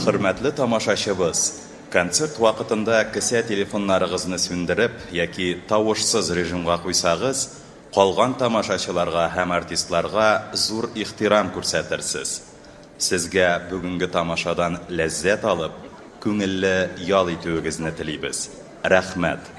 Хөрмәтле тамашачыбыз, концерт вакытында кесә телефоннарыгызны сүндереп яки тавышсыз режимга куйсагыз, калган тамашачыларга һәм артистларга зур ихтирам күрсәтерсез. Сезгә бүгенге тамашадан ләззәт алып, күңелле ял итүегезне телибез. Рәхмәт!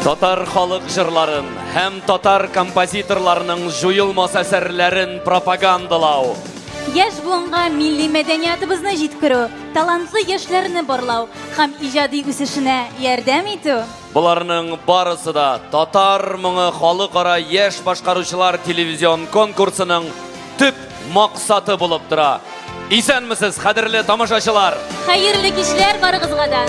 Татар халык җырларын һәм татар композиторларының җуелмас әсәрләрен пропагандалау. Яшь буынга милли мәдәниятыбызны җиткерү, талантлы яшьләрне барлау һәм иҗади үсешенә ярдәм итү. Боларның барысы да Татар моңы халыкара яшь башкаручылар телевизион конкурсының төп максаты булып тора. Исәнмесез, кадерле тамашачылар! Хәерле кичләр барыгызга да!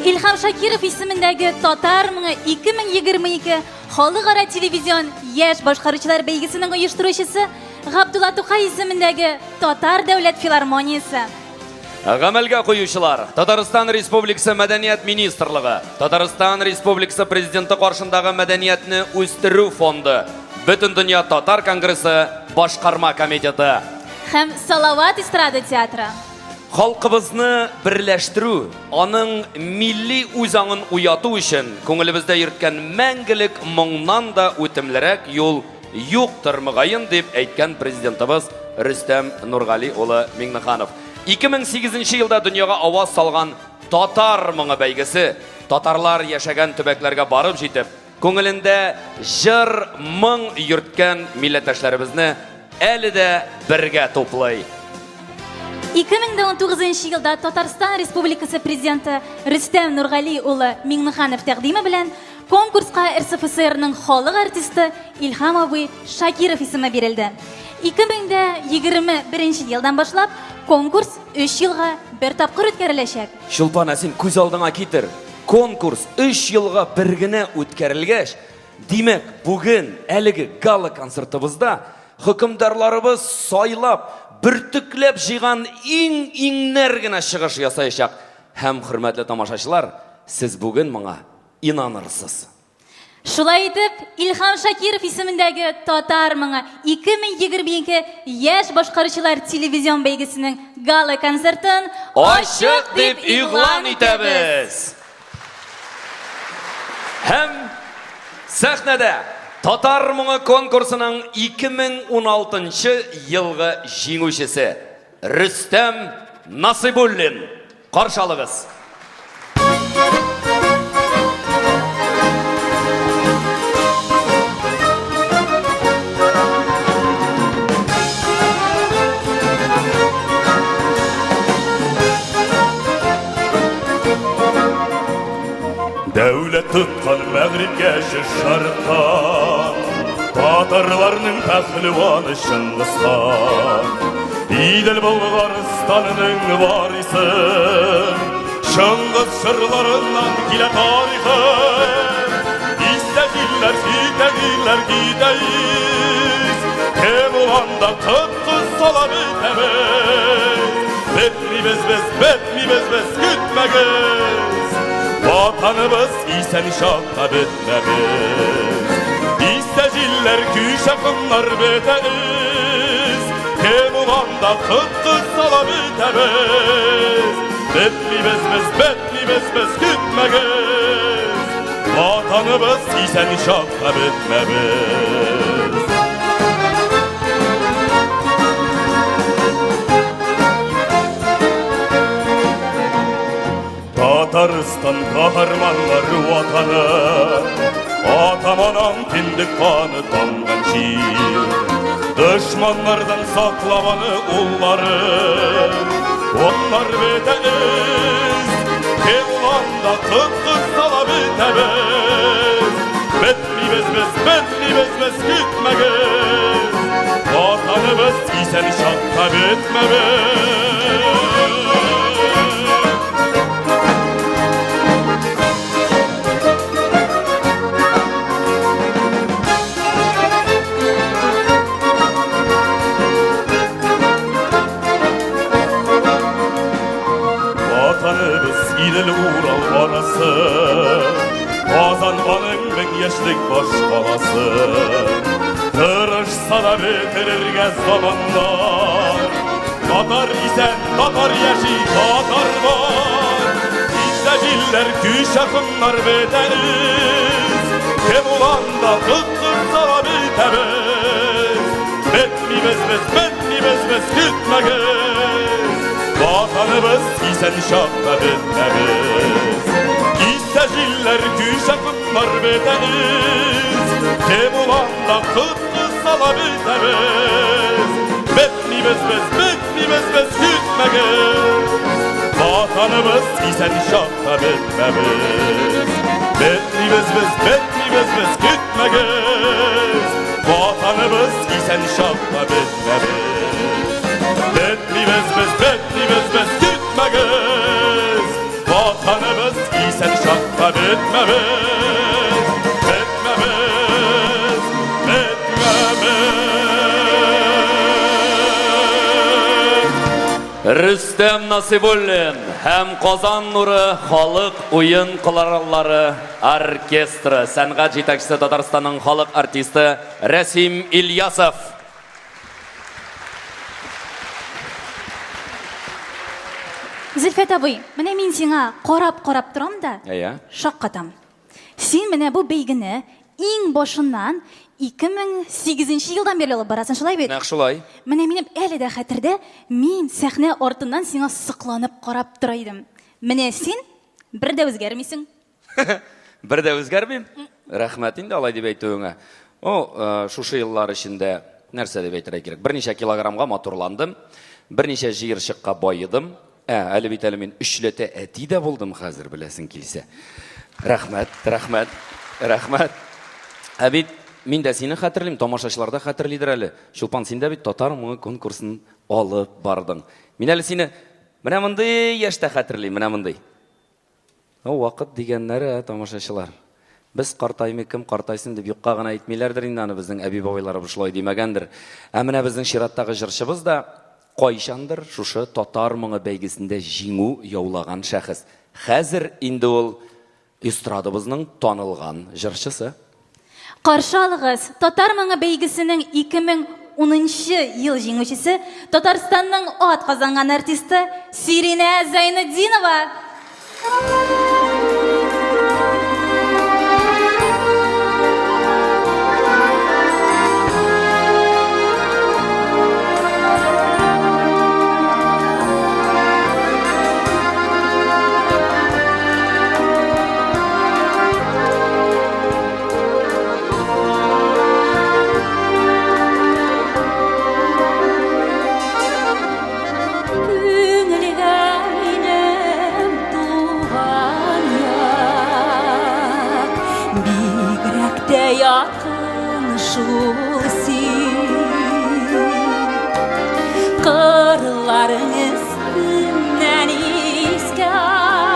Илһам Шакиров исемендәге Татар моңы 2022 халыкара телевизион яшь башкаручылар бәйгесенең оештыручысы Габдулла Тукай исемендәге Татар дәүләт филармониясе. Гамәлгә куючылар Татарстан Республикасы Мәдәният министрлыгы, Татарстан Республикасы Президенты каршындагы Мәдәниятне үстерү фонды, Бөтендөнья татар конгрессы башкарма комитеты. Һәм Салават эстрада театры. Халкыбызны берләштерү, аның милли үзаңын уяту өчен күңелебездә йөрткән мәңгелек моңнан да үтемлерәк юл юктыр, мөгаен, дип әйткән Президентыбыз Рөстәм Нургали улы Миңнеханов. 2008 елда дөньяга аваз салган Татар моңы бәйгесе татарлар яшәгән төбәкләргә барып җитеп, күңелендә җыр, моң йөрткән милләттәшләребезне әле дә бергә туплый. 2019 елда Татарстан Республикасы Президенты Рөстәм Нургали улы Миңнеханов тәкъдиме белән Конкурска РСФСРның халык артисты Илһам абый Шакиров исеме бирелде. 2021 елдан башлап конкурс 3 елга бер тапкыр үткәреләчәк. Чулпан, ә син күз алдыңа китер. Конкурс 3 елга бер генә үткәрелгәч, димәк, бүген әлеге гала-концертыбызда хөкемдарларыбыз сайлап, бөртекләп җыйган иң-иңнәр генә чыгыш ясаячак. Һәм, хөрмәтле тамашачылар, сез бүген моңа инанырсыз. Шулай итеп, Илһам Шакиров исемендәге Татар моңы 2022 яшь башкаручылар телевизион бәйгесенең гала-концертын ачык дип игълан итәбез. Һәм сәхнәдә Татар моңы конкурсының 2016 елгы җиңүчесе Рөстәм Насыйбуллин. Каршы алыгыз! Дәүләт тоткан мәгърибкә шаркка Татарларның пәһлеваны Чыңгызхан Идел Болгарстанының варисы Чыңгыз җырларыннан килә тарихы Истә җилләр җитә китә ис Кем ул анда кыткы сала бетәбез Бетмибез без, бетмибез без, көтмәгез Ватаныбыз исән чакта бетмәбез Истә җилләр, көч акымнар бетә из Кем ул анда кыткы сала бетәбез Бетмибез без, бетмибез без, көтмәгез Ватаныбыз исән чакта бетмәбез Татарстан каһарманнар ватаны, Атам-анам кендек каны тамган җир. Дошманнардан саклап аны уллары, Оннар бетә эз, Кем уланда кыт-кыт сала бетәбез. Бетмибез без, бетмибез без, көтмәгез. Ватаныбыз исән чакта бетмәбез. Ватаныбыз Идел Урал арасы, Казан аның мең яшьлек башкаласы. Тырышса да бетерергә заманнар, Татар исән, татар яши, татар бар. Исә җилләр, көч акымнар бетәбез. Кем уланда тоттырса да бетәбез. Бетмибез без, бетмибез без, көтмәгез. Ватаныбыз исән чакта бетмәбез. Исә җилләр, көч акыннар бетәбез. Кем уланда коткы сала бетәбез. Бетмибез без, бетмибез без, көтмәгез. Ватаныбыз исән чакта бетмәбез. Бетмибез без, бетмибез без, көтмәгез. Ватаныбыз исән чакта бетмәбез. Бетмибез без, бетмибез без, көтмәгез. Ватаныбыз исән чакта бетмәбез. Бетмәбез, бетмәбез. Рөстәм Насыйбуллин һәм Казан нуры халык уен кораллары оркестры сәнгать җитәкчесе Татарстанның халык артисты Рәсим Ильясов. Зөлфәт абый, менә мин сиңа карап-карап торам да, Әйе. шаккатам. Син менә бу бәйгене иң башыннан 2008 елдан бирле алып барасың, шулай бит? Нәкъ шулай. Менә минем әле дә хәтердә, мин сәхнә артыннан сиңа сокланып карап тора идем. Менә син бер дә үзгәрмисең. Бер дә үзгәрмим. Рәхмәт инде алай дип әйтүеңә. О, э, шушы еллар эчендә нәрсә дип әйтергә кирәк? Берничә килограммга матурландым, берничә җыерчыкка баедым. Ә, әле бит әле мин өчләтә әти дә булдым хәзер, беләсең килсә. Рәхмәт, рәхмәт, рәхмәт. Ә бит мин дә сине хәтерлим, тамашачылар да хәтерлидер әле. Чулпан, син дә бит Татар моңы конкурсын алып бардың. Мин әле сине менә мондый яшьтә хәтерлим, менә мондый. О, вакыт дигәннәре, ә, тамашачылар. Без картаймый, кем картайсын дип юкка гына әйтмиләрдер инде аны безнең әби-бабайларыбыз шулай димәгәндер. Ә менә безнең чираттагы җырчыбыз да кайчандыр шушы Татар моңы бәйгесендә җиңү яулаган шәхес. Хәзер инде ул эстрадабызның танылган җырчысы. Каршы алыгыз, Татар моңы бәйгесенең 2010 нчы ел җиңүчесе, Татарстанның ат казанган артисты Сиринә Зайнетдинова! Күңелгә минем туган як, бигрәк тә якын шул син. Кырларың өстеннән искән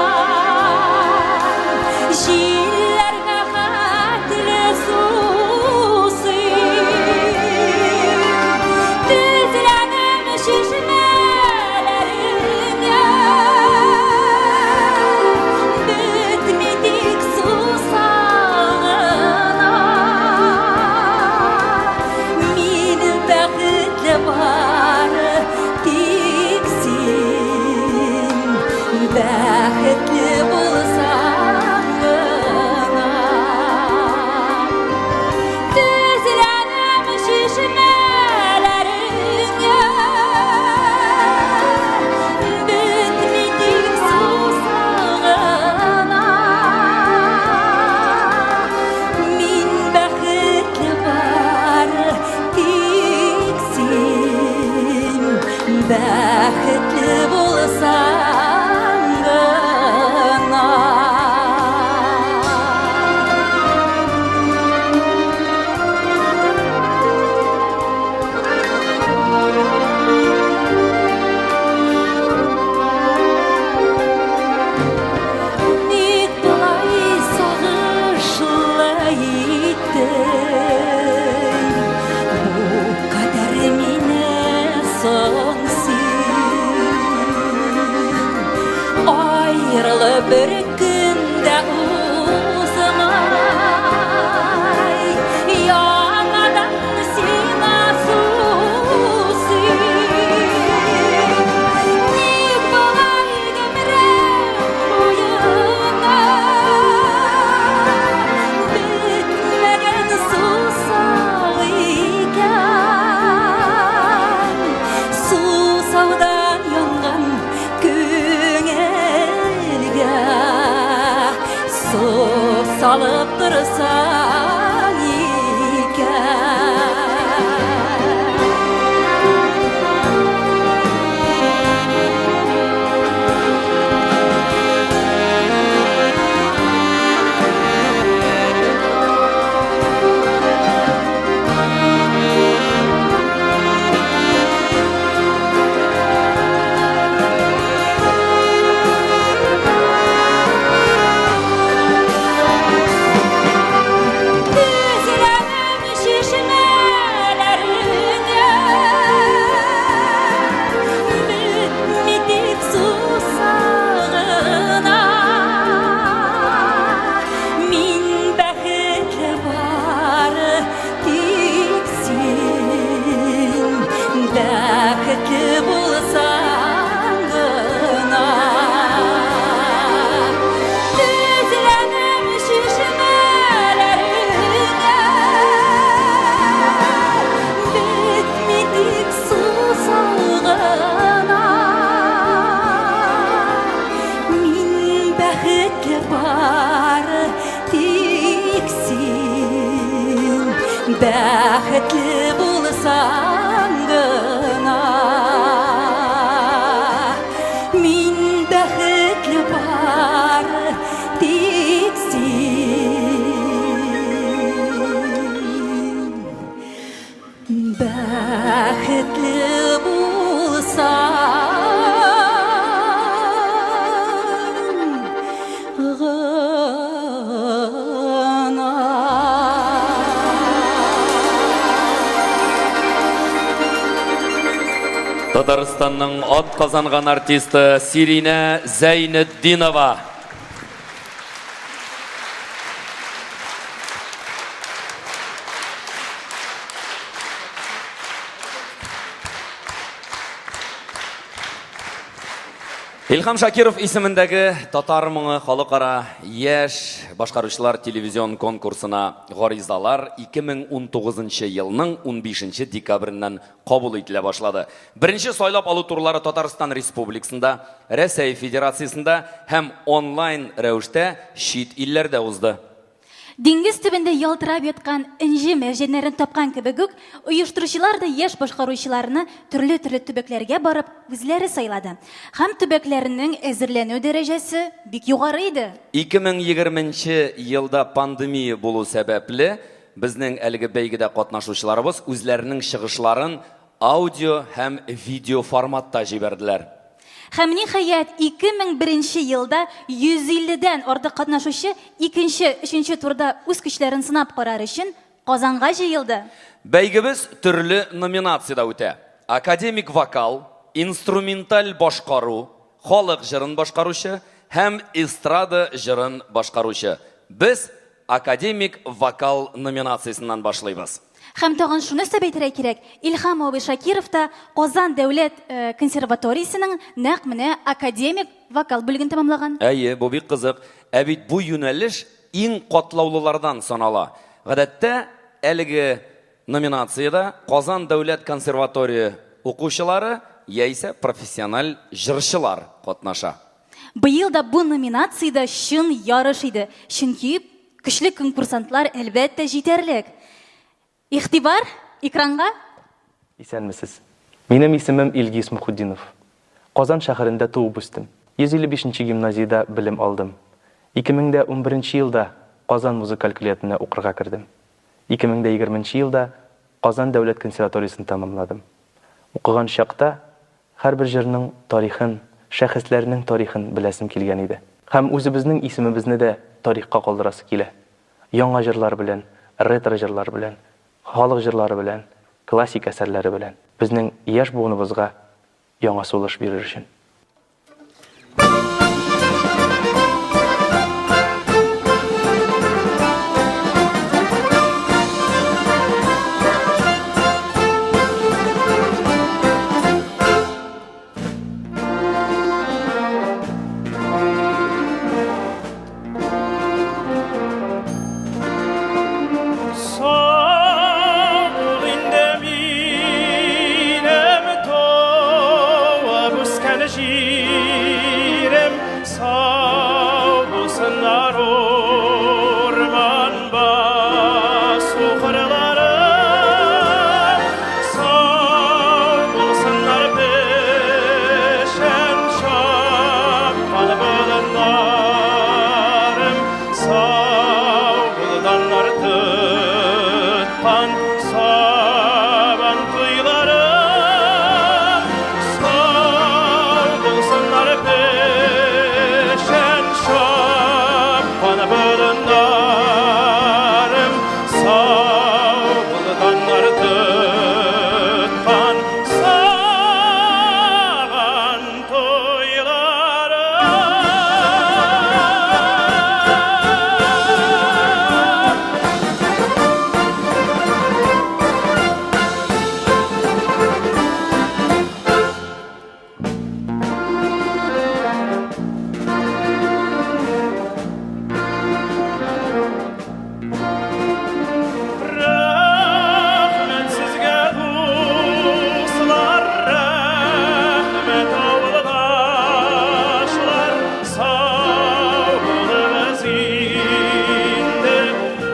җилләргә хәтле сусый. Тезләнем чишмәләреңә, бетми тик сусагына. Мин бәхетле бары тик син, бәхетле булсаң гына. Тезләнәм чишмәләреңә, бетми тик сусагына. Мин бәхетле бары тик син, бәхетле булсаң гына. Ник болай сагышлы иттең, бу кадәр мине соң син? Аерылып бер көн дә узмай, яңадан сиңа сусыйм. Ник болай гомерем буена бетмәгән сусау икән? Сусаудан янган Калып торсаң икән. Тезләнәм чишмәләреңә, Бетми тик сусагына. Мин бәхетле бары тик син, Бәхетле булсаң гына. Тезләнәм чишмәләреңә, Бетми тик сусагына. Мин бәхетле бары тик син, Бәхетле булсаң гына. Мин бәхетле бары тик син, Бәхетле булсаң гына. Татарстанның атказанган артисты Сиринә Зәйнетдинова. Илһам Шакиров исемендәге Татар моңы халыкара яшь башкаручылар телевизион конкурсына гаризалар 2019 елның 15 декабреннән кабул ителә башлады. Беренче сайлап алу турлары Татарстан Республикасында, Рәсәй Федерациясендә һәм онлайн рәвештә чит илләрдә узды. Диңгез төбендә ялтырап яткан энҗе мәрҗәннәрен тапкан кебек үк, оештыручылар да яшь башкаручыларны төрле-төрле төбәкләргә барып үзләре сайлады. Һәм төбәкләрнең әзерләнү дәрәҗәсе бик югары иде. 2020 нче елда пандемия булу сәбәпле, безнең әлеге бәйгедә катнашучыларыбыз үзләренең чыгышларын аудио һәм видео форматта җибәрделәр. Һәм, ниһаять, 2001 нче елда 150 дән артык катнашучы икенче, өченче турда үз көчләрен сынап карар өчен Казанга җыелды. Бәйгебез төрле номинациядә үтә, академик вокал, инструменталь башкару, халык җырын башкаручы һәм эстрада җырын башкаручы. Без Академик вокал номинациясеннән башлыйбыз. Һәм тагын шуны өстәп әйтергә кирәк, Илһам абый Шакиров та Казан дәүләт консерваториясенең нәкъ менә академик вокал бүлеген тәмамлаган. Әйе, бу бик кызык. Ә бит бу юнәлеш иң катлаулылардан санала. Гадәттә, әлеге номинациядә Казан дәүләт консерватория укучылары яисә профессиональ җырчылар катнаша. Быел да бу номинациядә чын ярыш иде, чөнки көчле конкурсантлар, әлбәттә, җитәрлек. Игътибар, экранга! Исәнмесез. Минем исемем Илгиз Мөхетдинов. Казан шәһәрендә туып үстем. 155 нче гимназиядә белем алдым. 2011 елда Казан музыкаль көллиятенә укырга кердем. 2020 нче елда Казан дәүләт консерваториясен тәмамладым. Укыган чакта Һәрбер җырның тарихын, шәхесләрнең тарихын беләсем килгән иде. Һәм үзебезнең исемебезне дә тарихка калдырасы килә. Яңа җырлар белән, ретро җырлар белән, халык җырлары белән, классик әсәрләре белән. Безнең яшь буыныбызга яңа сулыш бирер өчен. Сал инде минем туып үскән. Туган болыннарым, сау бул даннар тоткан сабан туйларым. Рәхмәт сезгә, дуслар, рәхмәт, авылдашлар, сау булыгыз инде,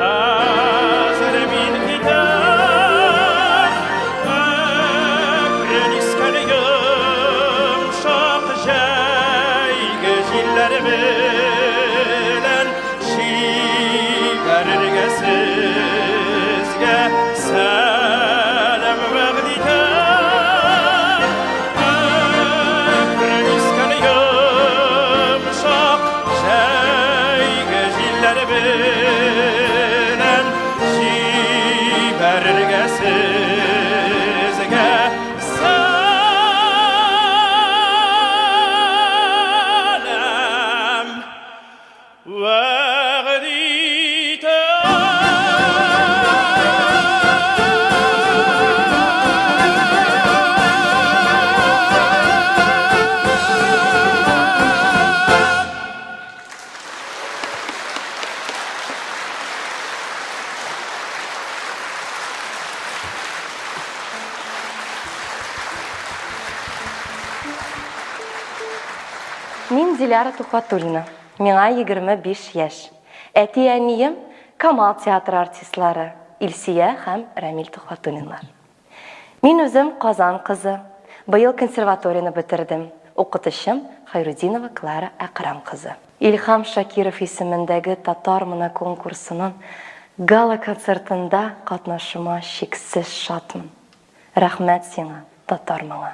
хәзер мин китәм. Әкрен искән йомшак җәйге җилләр белән җибәрергә сезгә сәлам вәгъд итәм. Әкрен искән йомшак җәйге җилләр белән җибәрергә сезгә сәлам вәгъд итәм. Мин Диляра Тухватуллина. Миңа 25 яшь. Әти-әнием Камал театры артистлары Илсия һәм Рәмил Тухватуллиннар. Мин үзем Казан кызы. Быел консерваторияне бетердем. Укытучым Хайрудинова Клара Әкрам кызы. Илһам Шакиров исемендәге Татар моны конкурсының гала-концертында катнашуыма чиксез шатмын. Рәхмәт сиңа, татар моңы!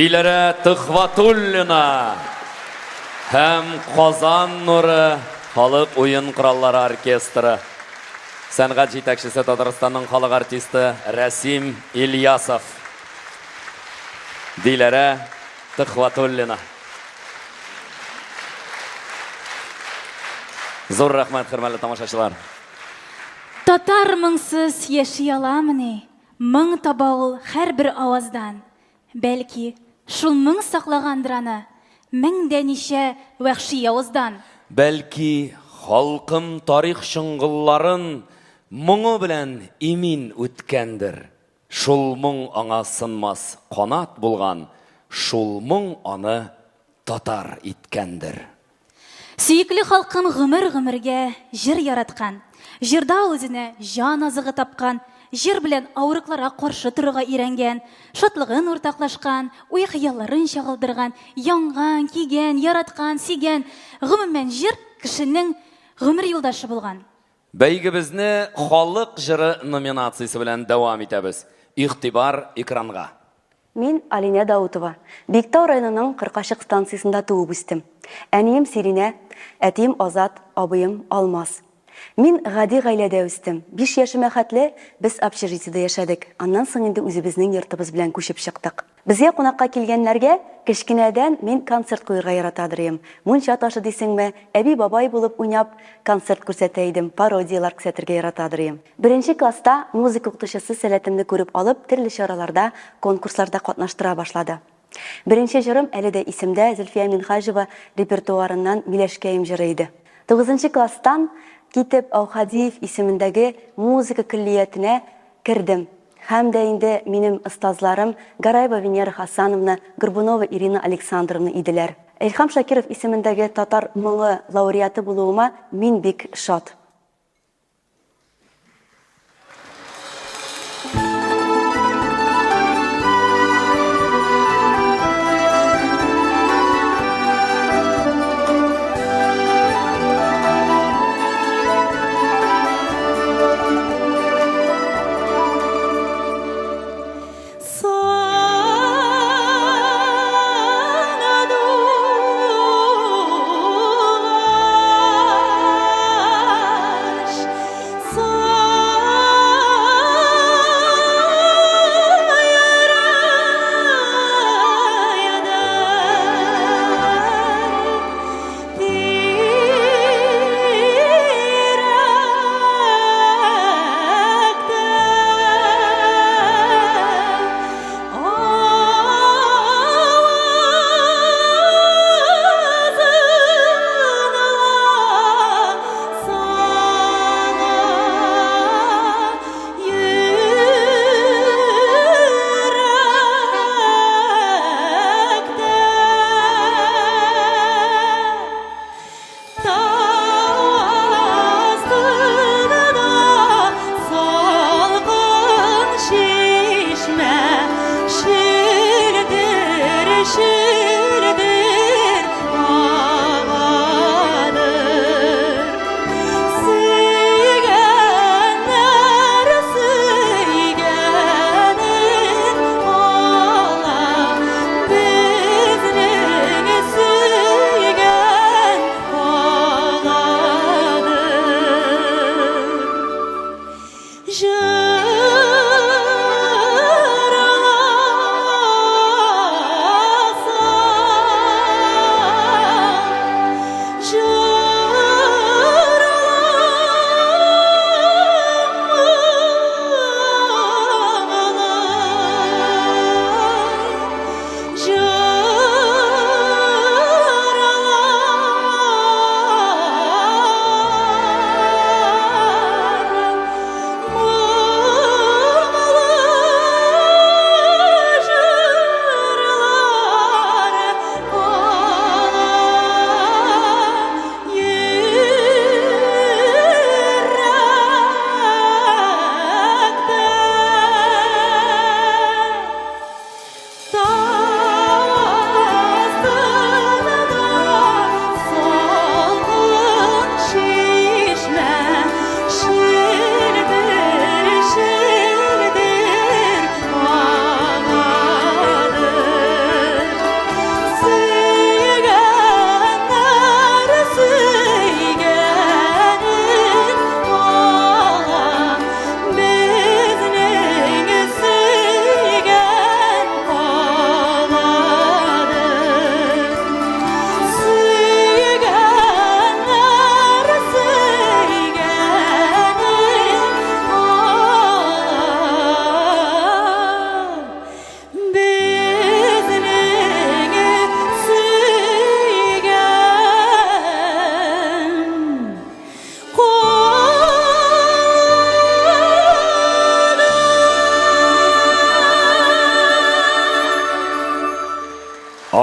Диләрә Төхвәтуллина һәм Казан нуры халык уен кораллары оркестры. Сәнгать җитәкчесе Татарстанның халык артисты Рәсим Ильясов. Диләрә Төхвәтуллина. Зур рәхмәт, хөрмәтле тамашачылар. Татар моңсыз яши аламыни? Моң таба ул һәрбер аваздан. Бәлки, шул моң саклагандыр аны мең дә ничә вәхши явыздан. Бәлки, халкым тарих чоңгылларын моңы белән имин үткәндер. Шул моң аңа сынмас канат булган, шул моң аны татар иткәндер. Сөекле халкым гомер-гомергә җыр яраткан. Җырда ул үзенә җан азыгы тапкан, җыр белән авырлыкларга каршы торырга өйрәнгән, шатлыгын уртаклашкан, уй-хыялларын чагылдырган, янган, көйгән, яраткан, сөйгән, гомумән, җыр кешенең гомер юлдашы булган. Бәйгебезне Халык җыры номинациясе белән дәвам итәбез. Игътибар экранга! Мин, Алинә Даутова. Биектау районының Кыркачык станциясендә туып үстем. Әнием Сиринә, әтием Азат, абыем Алмаз. Мин гади гаиләдә үстем. Биш яшемә хәтле без общежитиедә яшәдек, аннан соң инде үзебезнең йортыбыз белән күчеп чыктык. Безгә кунакка килгәннәргә кечкенәдән мин концерт куерга яратадыр ием. Мунча ташы дисеңме, әби-бабай булып уйнап, концерт күрсәтә идем, пародияләр күрсәтергә яратадыр ием. Беренче класста музыка укытучысы сәләтемне күреп алып, төрле чараларда, конкурсларда катнаштыра башлады. Беренче җырым әле дә исемдә, Зөлфия Минһаҗева репертуарыннан Миләшкәем җыры иде. Тугызынчы класстан китеп Аухадиев исемендәге музыка көллиятенә кердем. Һәм дә инде минем остазларым Гараева Венера Хасановна, Горбунова Ирина Александровна иделәр. Илһам Шакиров исемендәге Татар моңы лауреаты булуыма мин бик шат.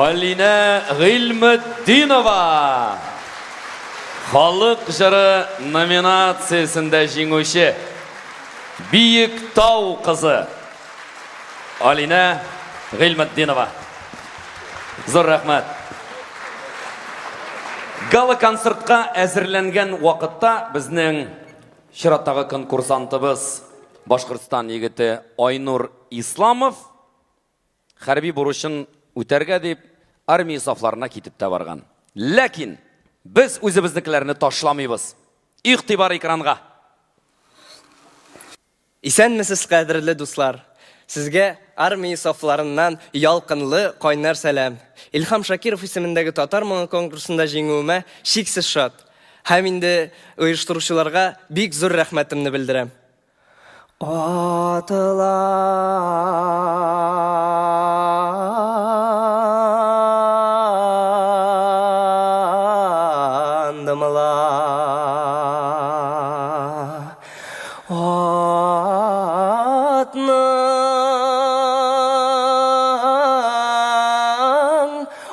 Алинә Гыйльметдинова! Халык җыры номинациясендә җиңүче. Биектау кызы. Алинә Гыйльметдинова. Зур рәхмәт. Гала-концертка әзерләнгән вакытта безнең чираттагы конкурсантыбыз Башкортстан егете Айнур Исламов хәрби бурычын үтәргә дип армия сафларына китеп тә барган. Ләкин без үзебезнекеләрне ташламыйбыз. Игътибар экранга! Исәнмесез, кадерле дуслар! Сезгә армия сафларыннан ялкынлы кайнар сәлам! Илһам Шакиров исемендәге Татар моңы конкурсында җиңүемә чиксез шат! Һәм инде оештыручыларга бик зур рәхмәтемне белдерәм. Атландым ла Атның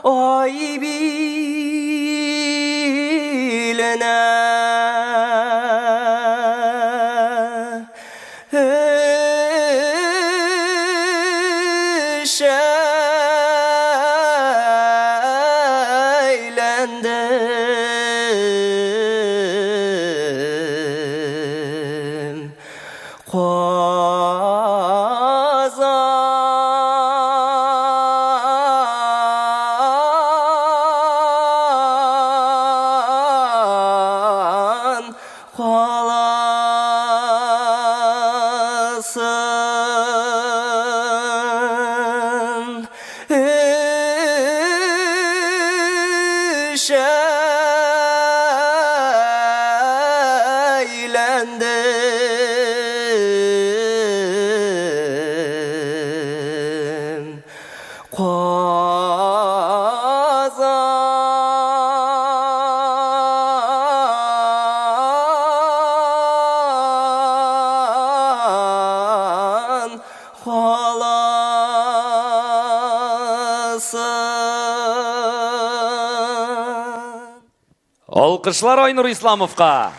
ай биленә Өч әйләндем. Казан каласын өч әйләндем. Казан каласы. Алкышлар Айнур Исламовка!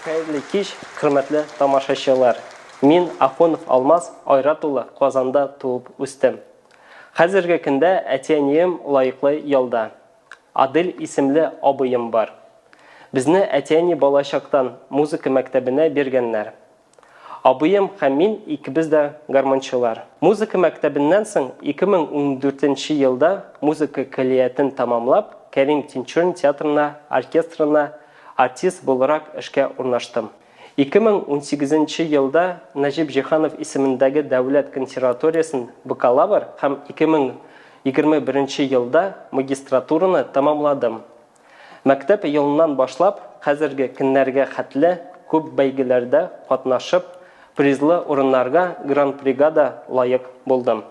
Хәерле кич, хөрмәтле тамашачылар! Мин, Ахунов Алмаз Айрат улы, Казанда туып үстем. Хәзерге көндә әти-әнием лаеклы ялда. Адель исемле абыем бар. Безне әти-әни балачактан музыка мәктәбенә биргәннәр. Абыем һәм мин икебез дә гармунчылар. Музыка мәктәбеннән соң 2014 нче елда музыка көллиятен тәмамлап, Кәрим Тинчурин театрына оркестрына артист буларак эшкә урнаштым. 2018 нче елда Нәҗип Җиһанов исемендәге дәүләт консерваториясен бакалавр һәм 2021 нче елда магистратураны тәмамладым. Мәктәп елыннан башлап, хәзерге көннәргә хәтле күп бәйгеләрдә катнашып, призлы урыннарга, гран-прига да лаек булдым.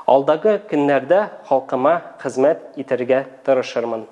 Алдагы көннәрдә халкыма хезмәт итәргә тырышырмын.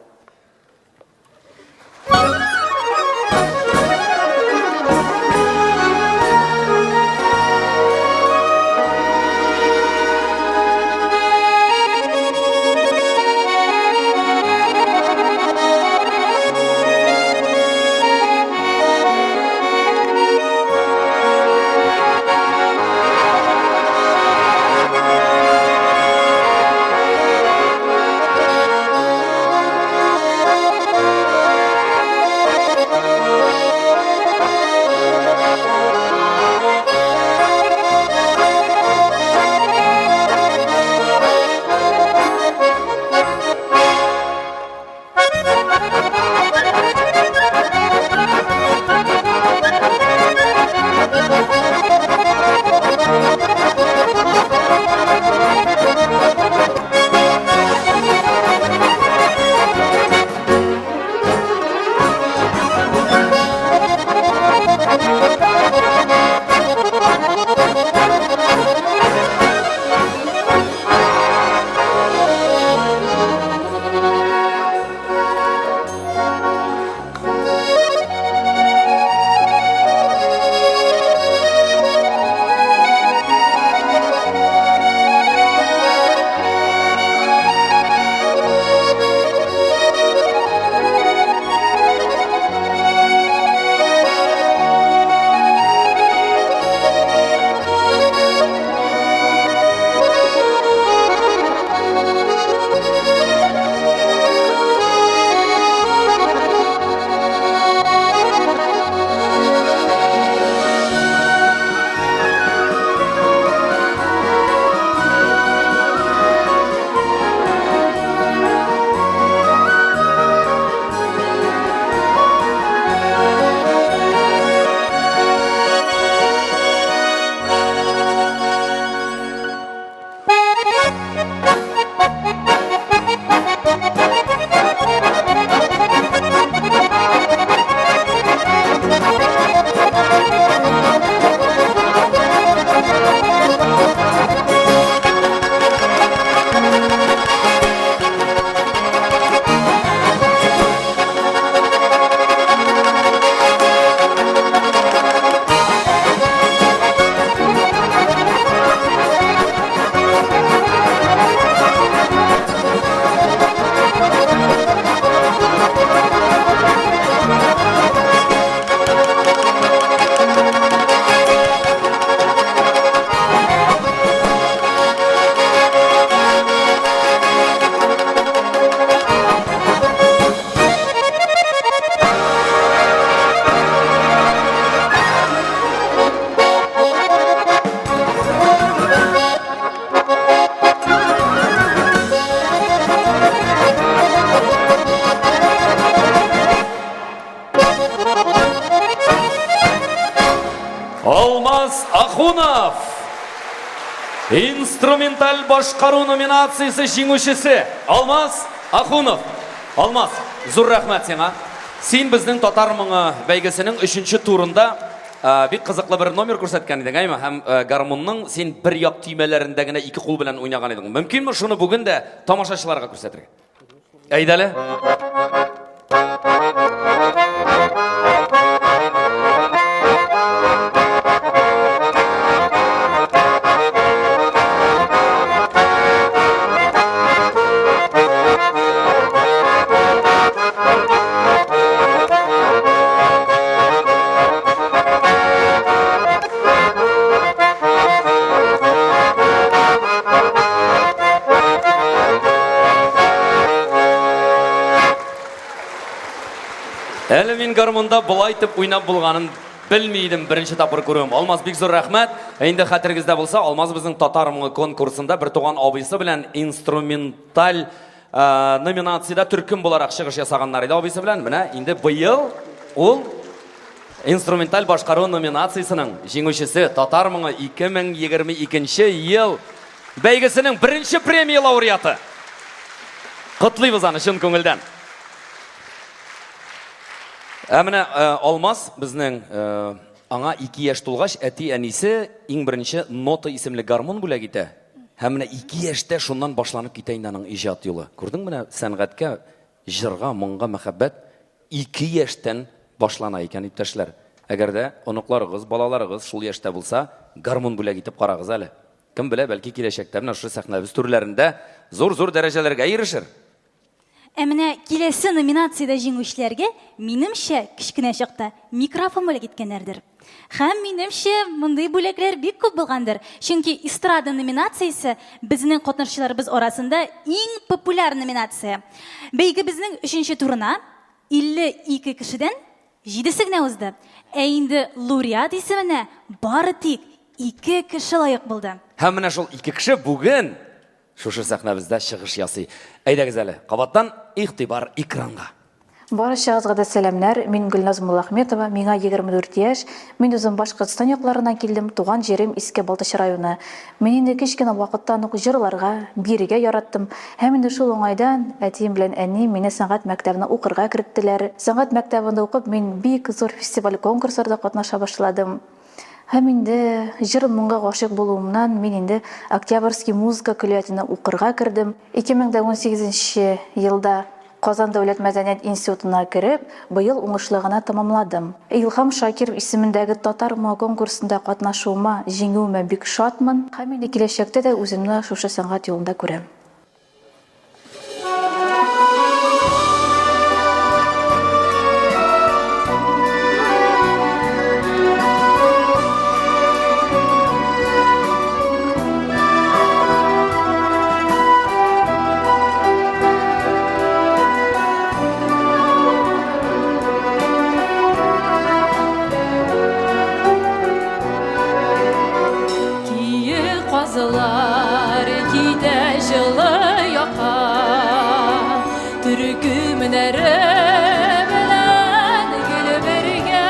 Алмаз Ахунов! Инструменталь башкару номинациясе җиңүчесе Алмаз Ахунов. Алмаз, зур рәхмәт сиңа. Син безнең Татар моңы бәйгесенең өченче турында бик кызыклы бер номер күрсәткән идең, әйме? Һәм гармунның син бер як төймәләрендә генә ике кул белән уйнаган идең. Мөмкинме шуны бүген дә тамашачыларга күрсәтергә? Әйдәле. Әле мин гармунда болай итеп уйнап булганын белми идем беренче тапкыр күрүем. Алмаз бик зур рәхмәт. Ә инде хәтерегездә булса, Алмаз безнең татар моңы конкурсында бер туган абыйсы белән инструменталь э, номинациядә төркем буларак чыгыш ясаганнар иде абыйсы белән. Менә инде быел ул Инструменталь башкару номинациясенең җиңүчесе Татар моңы 2022 ел бәйгесенең беренче премия лауреаты. Котлыйбыз аны чын күңелдән. Ә менә э, Алмаз безнең э, аңа 2 яшь тулгач әти-әнисе иң беренче Нота исемле гармун бүләк итә. Һәм менә 2 яшьтә шуннан башланып китә инде аның иҗат юлы. Күрдең менә сәнгатькә, җырга, моңга мәхәббәт Ике яшьтән башлана икән, иптәшләр. Әгәр дә оныкларыгыз, балаларыгыз шул яшьтә булса, гармун бүләк итеп карагыз әле. Кем белә, бәлки киләчәктә менә шушы сәхнәбез түрләрендә зур-зур дәрәҗәләргә ирешер. Ә менә киләсе номинациядә җиңүчеләргә, минемчә, кечкенә чакта микрофон бүләк иткәннәрдер. Һәм, минемчә, мондый бүләкләр бик күп булгандыр. Чөнки эстрада номинациясе безнең катнашучыларыбыз арасында иң популяр номинация. Бәйгебезнең өченче турына 52 кешедән җидесе генә узды. Ә инде лауреат исеменә бары тик ике кеше лаек булды. Һәм менә шул ике кеше бүген шушы сәхнәбездә чыгыш ясый. Әйдәгез әле, кабаттан игътибар экранга. Барчагызга да сәламнәр, мин Гөлназ Муллахметова, миңа 24 яшь, мин үзем Башкортстан якларыннан килдем, туган җирем Иске Балтач районы. Мин инде кечкенә вакыттан ук җырларга, биергә яраттым һәм инде шул уңайдан әтием белән әнием мине сәнгать мәктәбенә укырга керттеләр. Сәнгать мәктәбендә укып, мин бик зур фестиваль-конкурсларда катнаша башладым. Һәм инде җыр-моңга гашыйк булуымнан мин инде Октябрьский музыка көллиятенә укырга кердем. 2018 нче елда Казан дәүләт мәдәният институтына кереп, быел уңышлы гына тәмамладым. Илһам Шакиров исемендәге Татар моңы конкурсында катнашуыма, җиңүемә бик шатмын. Һәм инде киләчәктә дә үземне шушы сәнгать юлында күрәм. Киек казлар китә җылы якка, Төркемнәре белән гел бергә.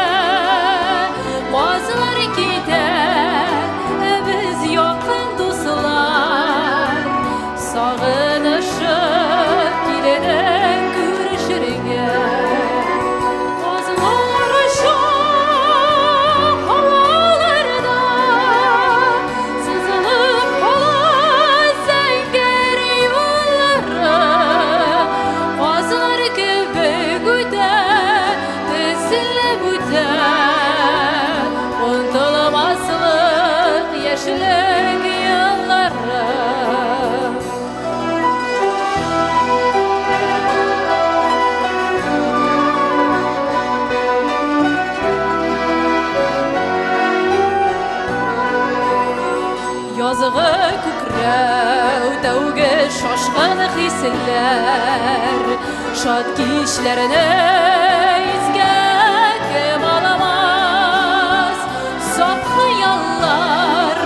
Казлар китә, без якын дуслар, Сагынышып килдек күрешергә. Казлар оча һаваларда, Сызылып кала зәңгәр юллары. Казлар кебек үтә, тезелеп үтә, Онытылмаслык яшьлек еллары. Язгы күкрәү, тәүге шашкан хисләр, Шат кичләрне искә кем аламас? Саф хыяллар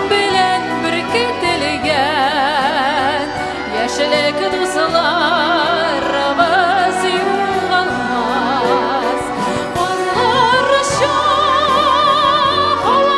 белән беркетелгән Яшьлек дусларыбыз югалмас. Казлар оча һаваларда.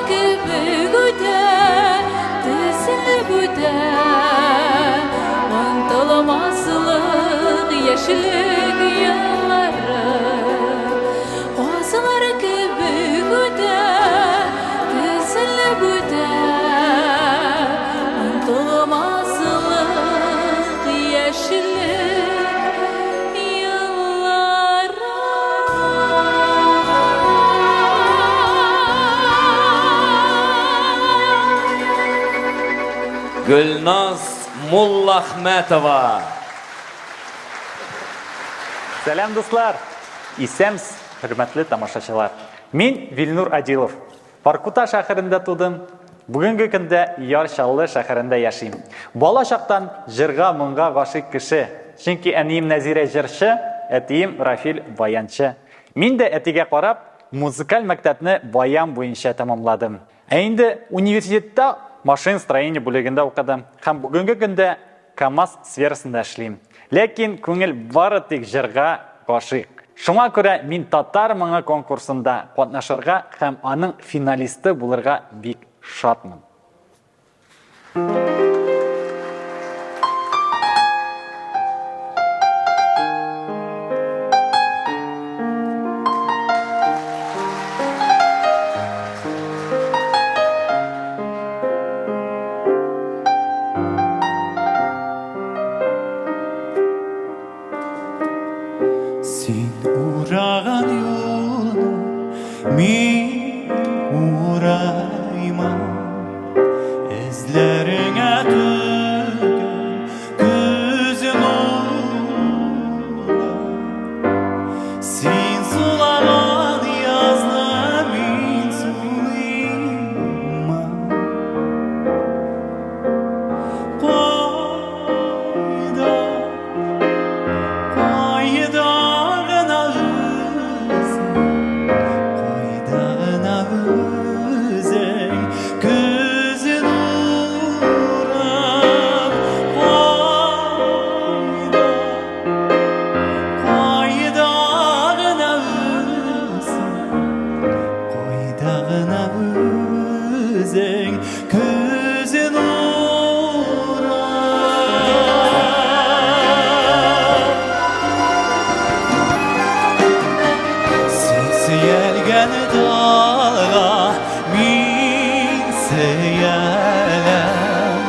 кебек үтә, Тезелеп үтә. Онтылмаслык яшьлек еллары. Казлар кебек үтә, Тезелеп үтә. Онтылмаслык яшьлек еллары. Гөлназ Муллахмәтова. Сәлам, дуслар! Исәнмсез, хөрмәтле тамашачылар! Мин Вилнур Адилов. Воркута шәһәрендә тудым, бүгенге көндә Яр Чаллы шәһәрендә яшим. Бала чактан җырга-моңга гашыйк кеше, чөнки әнием Нәзирә җырчы, әтием Рафил баянчы. Мин дә әтигә карап, музыкаль мәктәпне баян буенча тәмамладым. Ә инде университетта машиностроение бүлегендә укыдым һәм бүгенге көндә КАМАЗ сферасында эшлим. Ләкин күңел бары тик җырга гашыйк. Шуңа күрә мин Татар моңы конкурсында катнашырга һәм аның финалисты булырга бик шатмын. Син ураган юлны мин урайман. Эзләреңә түгел күз нуры. Син сулаган язны мин сулыймын. Кайда, кайда гына үзең, кайда гына үзең, күз нурым, кайда, кайда гына үзең, кайда гына үзең, күз нурым. Син сөялгән талга мин сөяләм,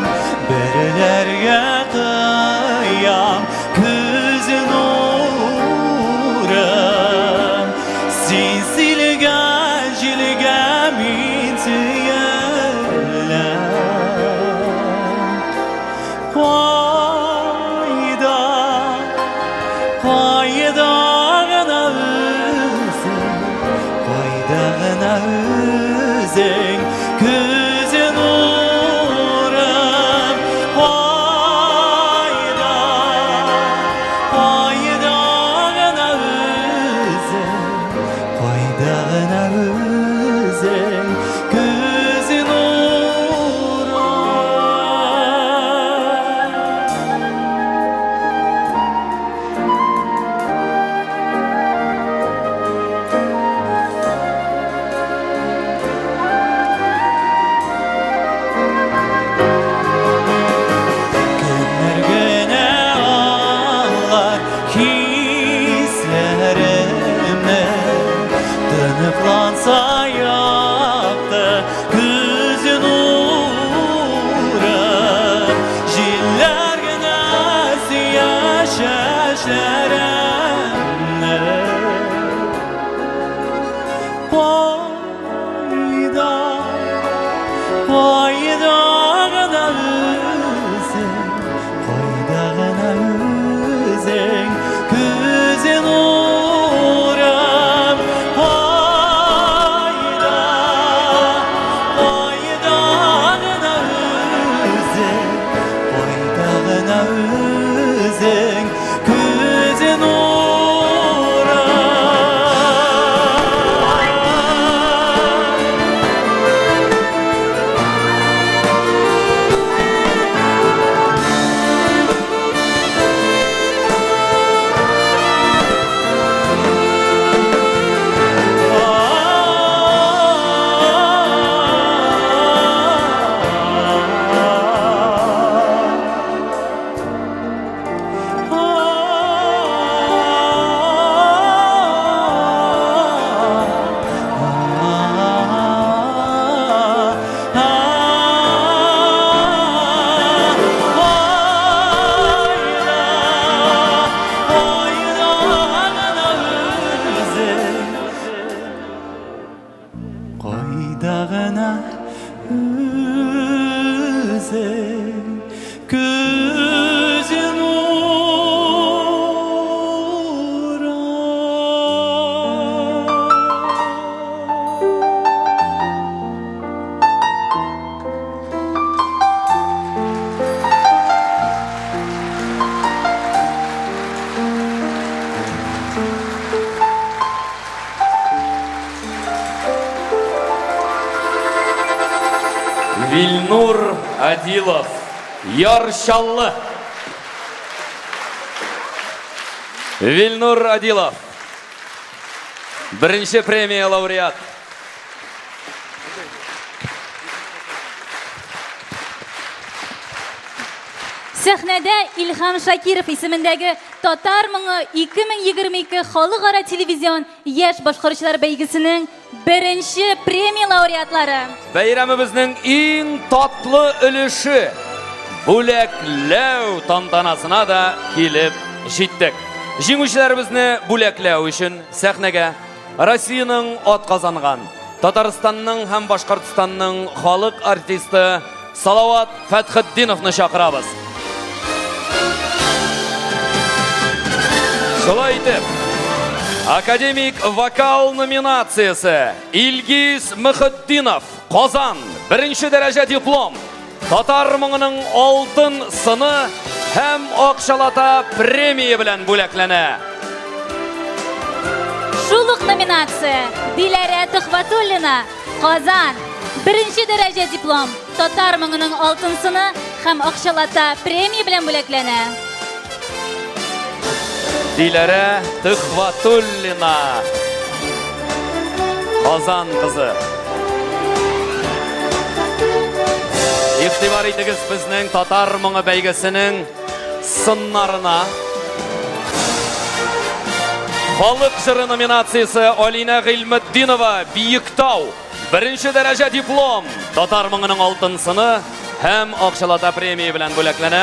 Бәреләргә кыям күз нурым. Син сөйләгән җилгә мин сөяләм. Кайда, кайда гына үзең, кайда гына үзең, күз нурым, кайда, кайда гына үзең, кайда гына үзең, күз нурым. Кемнәр генә аңлар хисләремне, Тыныкланса якты күз нуры, Җилләр генә сөя чәчләремне. Кайда, кайда гына үзең, кайда гына үзең, күз нурым, кайда, кайда гына үзең, кайда гына үзең, күз нурым. үзең, күз нурың. Вильнур Адилов, Яр Чаллы. Вильнур Адилов. Беренче премия лауреат. Сәхнәдә Илһам Шакиров исемендәге Татар моңы 2022 халыкара телевизион яшь башкаручылар бәйгесенең беренче премия лауреатлары. Бәйрәмебезнең иң татлы өлеше бүләкләү тантанасына да килеп җиттек. Җиңүчеләребезне бүләкләү өчен сәхнәгә Россиянең атказанган, Татарстанның һәм Башкортстанның халык артисты Салават Фәтхетдиновны чакырабыз. Шулай итеп, академик вокал номинациясе Илгиз Мөхетдинов, Казан, беренче дәрәҗә диплом. Татар моңының алтын сыны һәм акчалата премия белән бүләкләнә. Шул ук номинация Диләрә Төхвәтуллина, Казан. Беренче дәрәҗә диплом, татар моңының алтын сыны һәм акчалата премия белән бүләкләнә. Диләрә Төхвәтуллина. Казан кызы. Игътибар итегез безнең татар моңы бәйгесенең сыннарына. Халык җыры номинациясе Алинә Гыйльметдинова, Биектау. Беренче дәрәҗә диплом, татар моңының алтын сыны һәм акчалата премия белән бүләкләнә.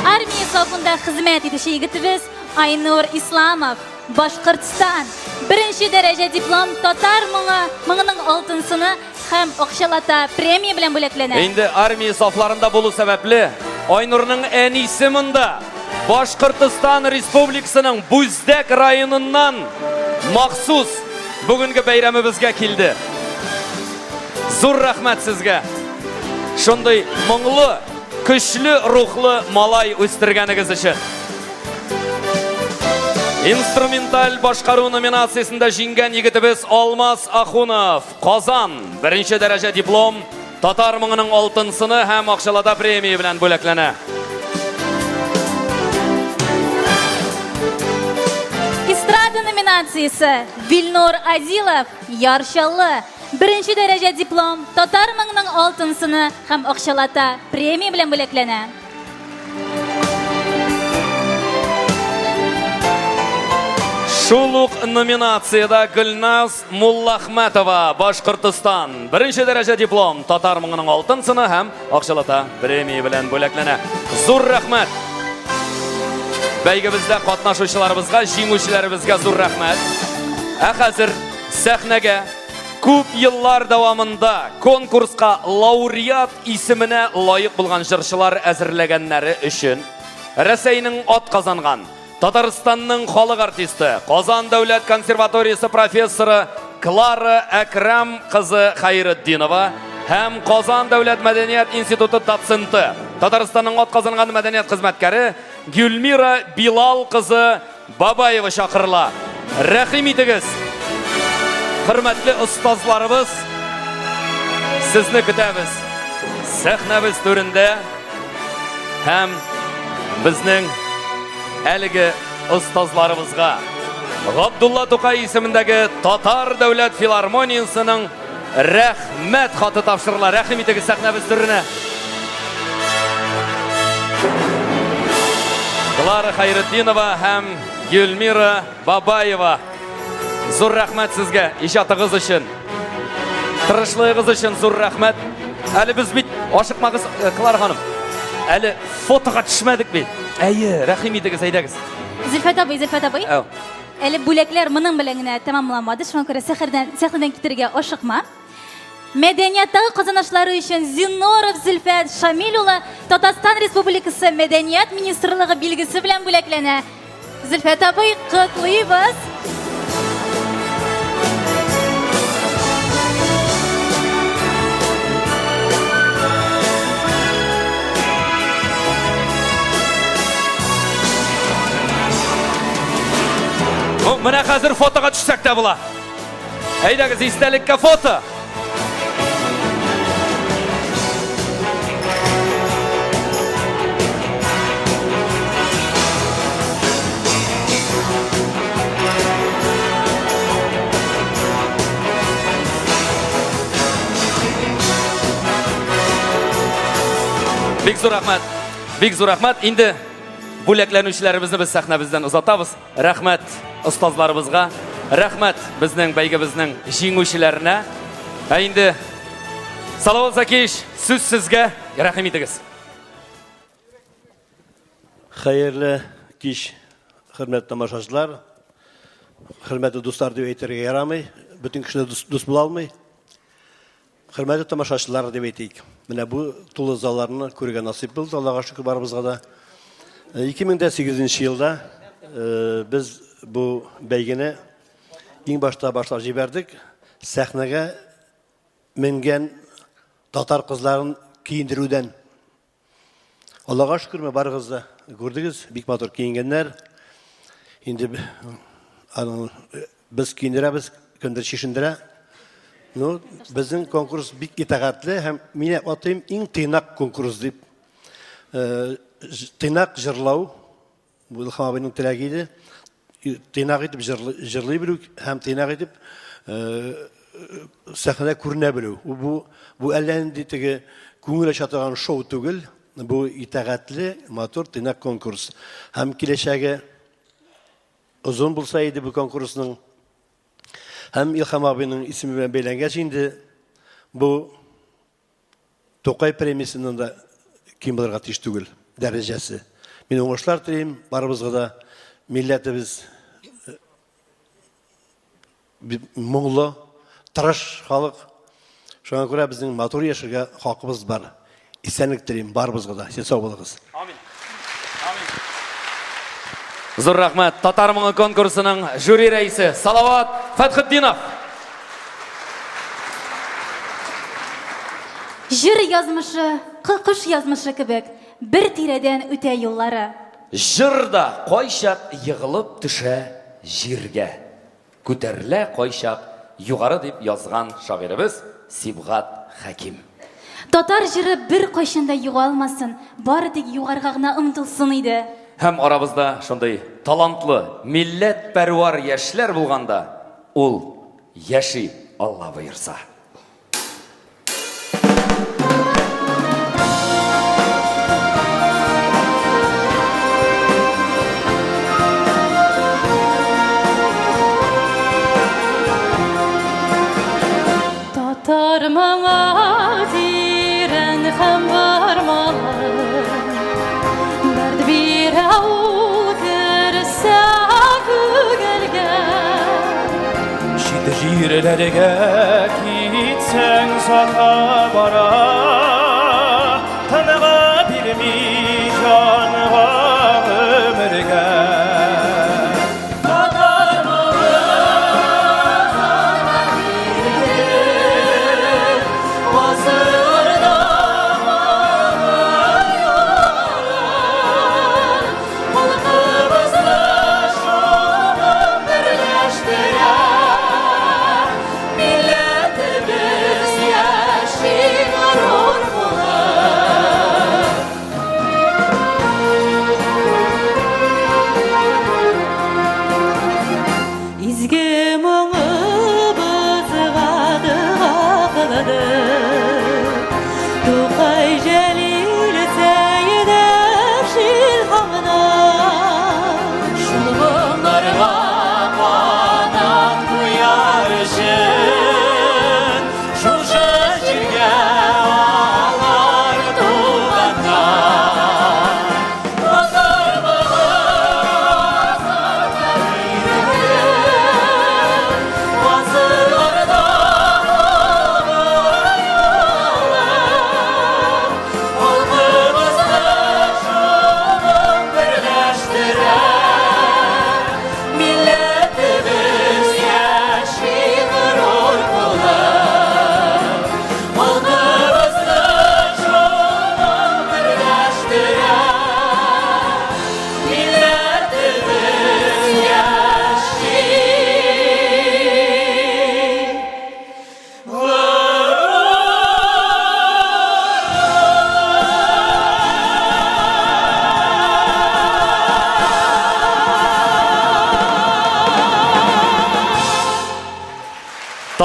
Армия сафында хезмәт итүче егетебез Айнур Исламов, Башкортстан. Беренче дәрәҗә диплом татар моңы, моңының алтын сыны һәм акчалата премия белән бүләкләнә. Инде армия сафларында булу сәбәпле, Айнурның әнисе монда. Башкортостан Республикасының Бүздәк районыннан махсус бүгенге бәйрәмебезгә килде. Зур рәхмәт сезгә. Шундый моңлы, көчле рухлы малай үстергәнегез өчен. Инструменталь башкару номинациясендә җиңгән егетебез Алмаз Ахунов, Казан, беренче дәрәҗә диплом, татар моңының алтын сыны һәм акчалата премия белән бүләкләнә. Эстрада номинациясе Вильнур Адилов, Яр Чаллы. Беренче дәрәҗә диплом, татар моңының алтын сыны һәм акчалата премия белән бүләкләнә. Шул ук номинациядә Гөлназ Муллахмәтова, Башкортостан. Беренче дәрәҗә диплом, татар моңының алтын сыны һәм акчалата премия белән бүләкләнә. Зур рәхмәт! Бәйгебездә катнашучыларыбызга, җиңүчеләребезгә зур рәхмәт. Ә хәзер сәхнәгә күп еллар дәвамында конкурска лауреат исеменә лаек булган җырчылар әзерләгәннәре өчен Рәсәйнең атказанган, Татарстанның халык артисты, Казан дәүләт консерваториясе профессоры Клара Әкрам кызы Хәйретдинова һәм Казан дәүләт мәдәният институты доценты, Татарстанның атказанган мәдәният хезмәткәре Гюльмира Билал кызы Бабаева чакырыла. Рәхим итегез, хөрмәтле остазларыбыз, сезне көтәбез. Сәхнәбез түрендә һәм безнең әлеге остазларыбызга Габдулла Тукай исемендәге Татар дәүләт филармониясенең рәхмәт хаты тапшырыла. Рәхим итегез сәхнәбез түренә. Клара Хайретдинова һәм Гюльмира Бабаева. Зур рәхмәт сезгә иҗатыгыз өчен. Тырышлыгыгыз өчен зур рәхмәт. Әле без бит ашыкмагыз, э, Клара ханым. Әле фотога төшмәдек бит. Әйе, рәхим итегез, әйдәгез. Зөлфәт абый, Зөлфәт абый. Әү. Әле бүләкләр моның белән генә тәмамланмады, шуңа күрә сәхнәдән, сәхнәдән китәргә ашыкма. Мәдәнияттагы казанышлары өчен Зинноров Зөлфәт Шамил улы Татарстан Республикасы Мәдәният министрлыгы билгесе белән бүләкләнә. Зөлфәт абый, котлыйбыз! Ну, менә хәзер фотога төшсәк тә була. Әйдәгез, истәлеккә фото. Бик зур рәхмәт. Бик зур рәхмәт. Инде бүләкләнүчеләребезне без сәхнәбездән озатабыз. Рәхмәт остазларыбызга, рәхмәт безнең бәйгебезнең җиңүчеләренә. Ә инде Салават Закиевич, сүз сезгә, рәхим итегез. Хәерле кич, хөрмәтле тамашачылар, хөрмәтле дуслар дип әйтергә ярамый, бөтен кеше дә дус, дус була алмый. Хөрмәтле тамашачылар дип әйтик. Менә бу тулы залларны күрергә насыйп булды, Аллага шөкер барыбызга да. 2008 елда без бу бәйгене иң башта башлап җибәрдек. Сәхнәгә менгән татар кызларын киендерүдән. Аллага шөкер, менә барыгыз да күрдегез, бик матур киенгәннәр. Инде аның без киендерәбез, кемдер чишендерә. Ну, безнең конкурс бик итагатьле һәм мин атыйм иң тыйнак конкурс дип. Тыйнак җырлау, Бу Илһам абыйның теләге иде. Тыйнак итеп җырлый белү һәм тыйнак итеп сәхнәдә күренә белү. Бу бу әллә нинди теге күңел ача торган шоу түгел. Бу итагатьле, матур, тыйнак конкурс. Һәм киләчәге озын булса иде бу конкурсның. Һәм Илһам абыйның исеме белән бәйләнгәч инде бу Тукай премиясеннән дә ким булырга тиеш түгел дәрәҗәсе. Мин уңышлар телим барыбызга да. Милләтебез э, моңлы, тырыш халык. Шуңа күрә безнең матур яшәргә хакыбыз бар. Исәнлек телим барыбызга да. Сез сау булыгыз. Амин. Амин. Зур рәхмәт. Татар моңы конкурсының жюри рәисе Салават Фәтхетдинов. Җыр язмышы, кош язмышы кебек, бер тирәдән үтә юллары. Җыр да кайчак егылып төшә җиргә. Күтәрелә кайчак югары дип язган шагыйребез Сибгат Хәким. Татар җыры беркайчан да югалмасын, бары тик югарыга гына омтылсын иде. Һәм арабызда шундый талантлы, милләтпәрвар яшьләр булганда, ул яши, Алла боерса. Татар моңы тирән һәм бармалы, Дәрт бирә ул керсә күңелгә. Чит җирләргә китсәң сата бара, Тынгы бирми җанга гомергә. Татар моңы Гасырда Халкыбызны шуның берләштерә. Милләтебез яши горур.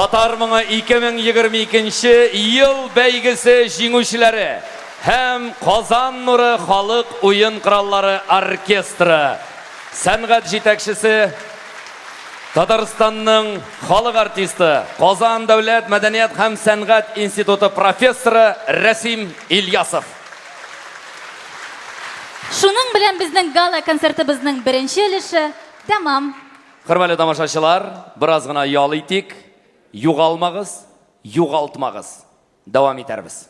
Татар моңы 2022 ел бәйгесе җиңүчеләре һәм Казан нуры халык уен кораллары оркестры сәнгать җитәкчесе, Татарстанның халык артисты, Казан дәүләт мәдәният һәм сәнгать институты профессоры Рәсим Ильясов. Шуның белән безнең гала-концертыбызның беренче өлеше тәмам. Хөрмәтле тамашачылар, бераз гына ял итик. Югалмагыз, югалтмагыз. Дәвам итәрбез.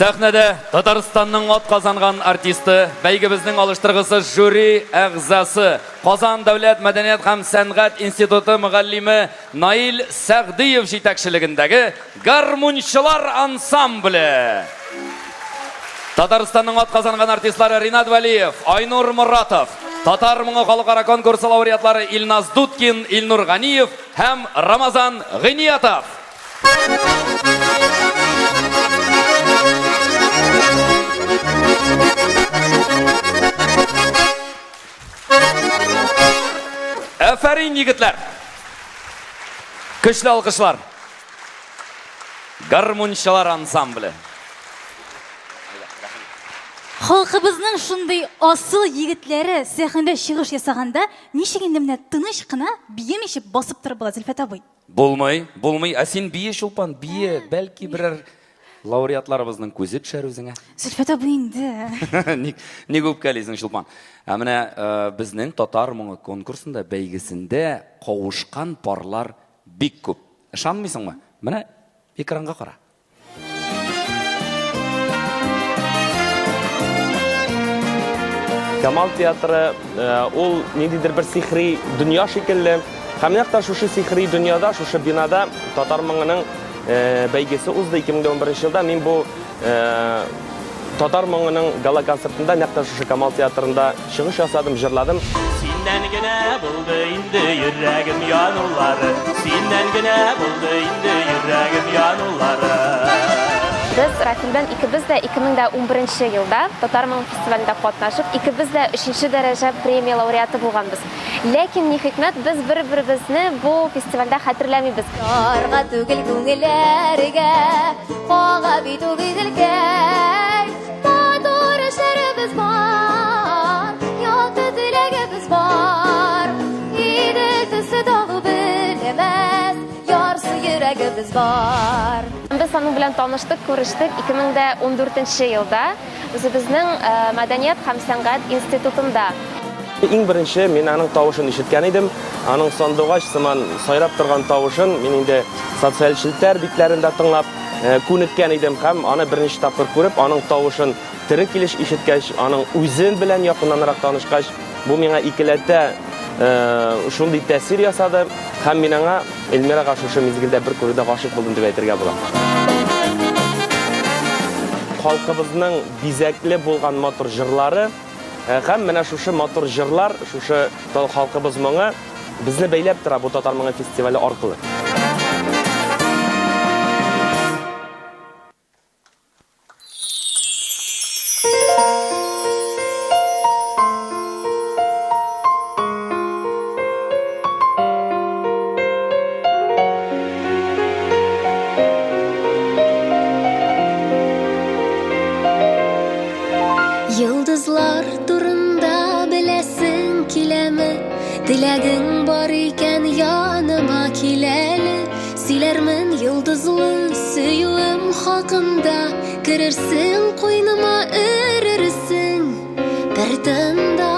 Сәхнәдә Татарстанның атказанган артисты, бәйгебезнең алыштыргысыз жюри әгъзасы, Казан дәүләт мәдәният һәм сәнгать институты мөгаллиме Наил Сәгъдиев җитәкчелегендәге гармунчылар ансамбле. Татарстанның атказанган артистлары Ринат Вәлиев, Айнур Моратов, Татар моңы халыкара конкурсы лауреатлары Илназ Дудкин, Илнур Ганиев һәм Рамазан Гыйниятов. Афәрин, егетләр! Көчле алкышлар. Гармунчылар ансамбле. Халкыбызның шундый асыл егетләре сәхнәдә чыгыш ясаганда, ничек инде менә тыныч кына биемичә басып торып була, Зөлфәт абый? Булмый, булмый. Ә син бие, Чулпан, бие. Бәлки берәр лауреатларыбызның күзе төшәр үзеңә. Зөлфәт абый инде. Ник, ник үпкәлисең, Чулпан? Ә менә э, безнең Татар моңы конкурсында, бәйгесендә кавышкан парлар бик күп. Ышанмыйсыңмы? Менә экранга кара. Камал театры э, ул ниндидер бер сихри дөнья шикелле. Һәм нәкъ тә шушы сихри дөньяда, шушы бинада татар моңының э, бәйгесе узды 2011 елда. Мин бу э, татар моңының гала-концертында нәкъ тә шушы Камал театрында чыгыш ясадым, җырладым. Синнән генә булды инде йөрәгем янулары, Синнән генә булды инде йөрәгем янулары. Без Рафил белән икебез дә 2011 елда Татар моңы фестивалендә катнашып, икебез дә өченче дәрәҗә премия лауреаты булганбыз. Ләкин ни хикмәт, без бер-беребезне бу фестивальдә хәтерләмибез. Ярга түгел күңелләргә кага бит ул Иделкәй. Матур эшләребез бар, якты теләгебез бар. Идел төсе дагы белмәс, ярсу йөрәгебез бар. Без аның белән таныштык, күрештек 2014 елда үзебезнең э, мәдәният һәм сәнгать институтында. Иң беренче мин аның тавышын ишеткән идем. Аның сандугач сыман сайрап торган тавышын мин инде социаль челтәр битләрендә тыңлап Э, күнеккән идем һәм аны берничә тапкыр күреп, аның тавышын тере килеш ишеткәч, аның үзен белән якыннанрак танышкач, бу миңа икеләтә э, шундый тәэсир ясады һәм мин аңа Эльмирага шушы мизгелдә бер күрүдә гашыйк булдым дип әйтергә була. Халкыбызның бизәкле булган матур җырлары э, һәм менә шушы матур җырлар, шушы халкыбыз моңы Безне бәйләп тора бу Татар моңы фестивале аркылы. Йолдызлар турында беләсең киләме? Теләгең бар икән, яныма кил әле. Сөйләрмен йолдызлы сөюем хакында. Керерсең куйныма, өрерсең бер тында.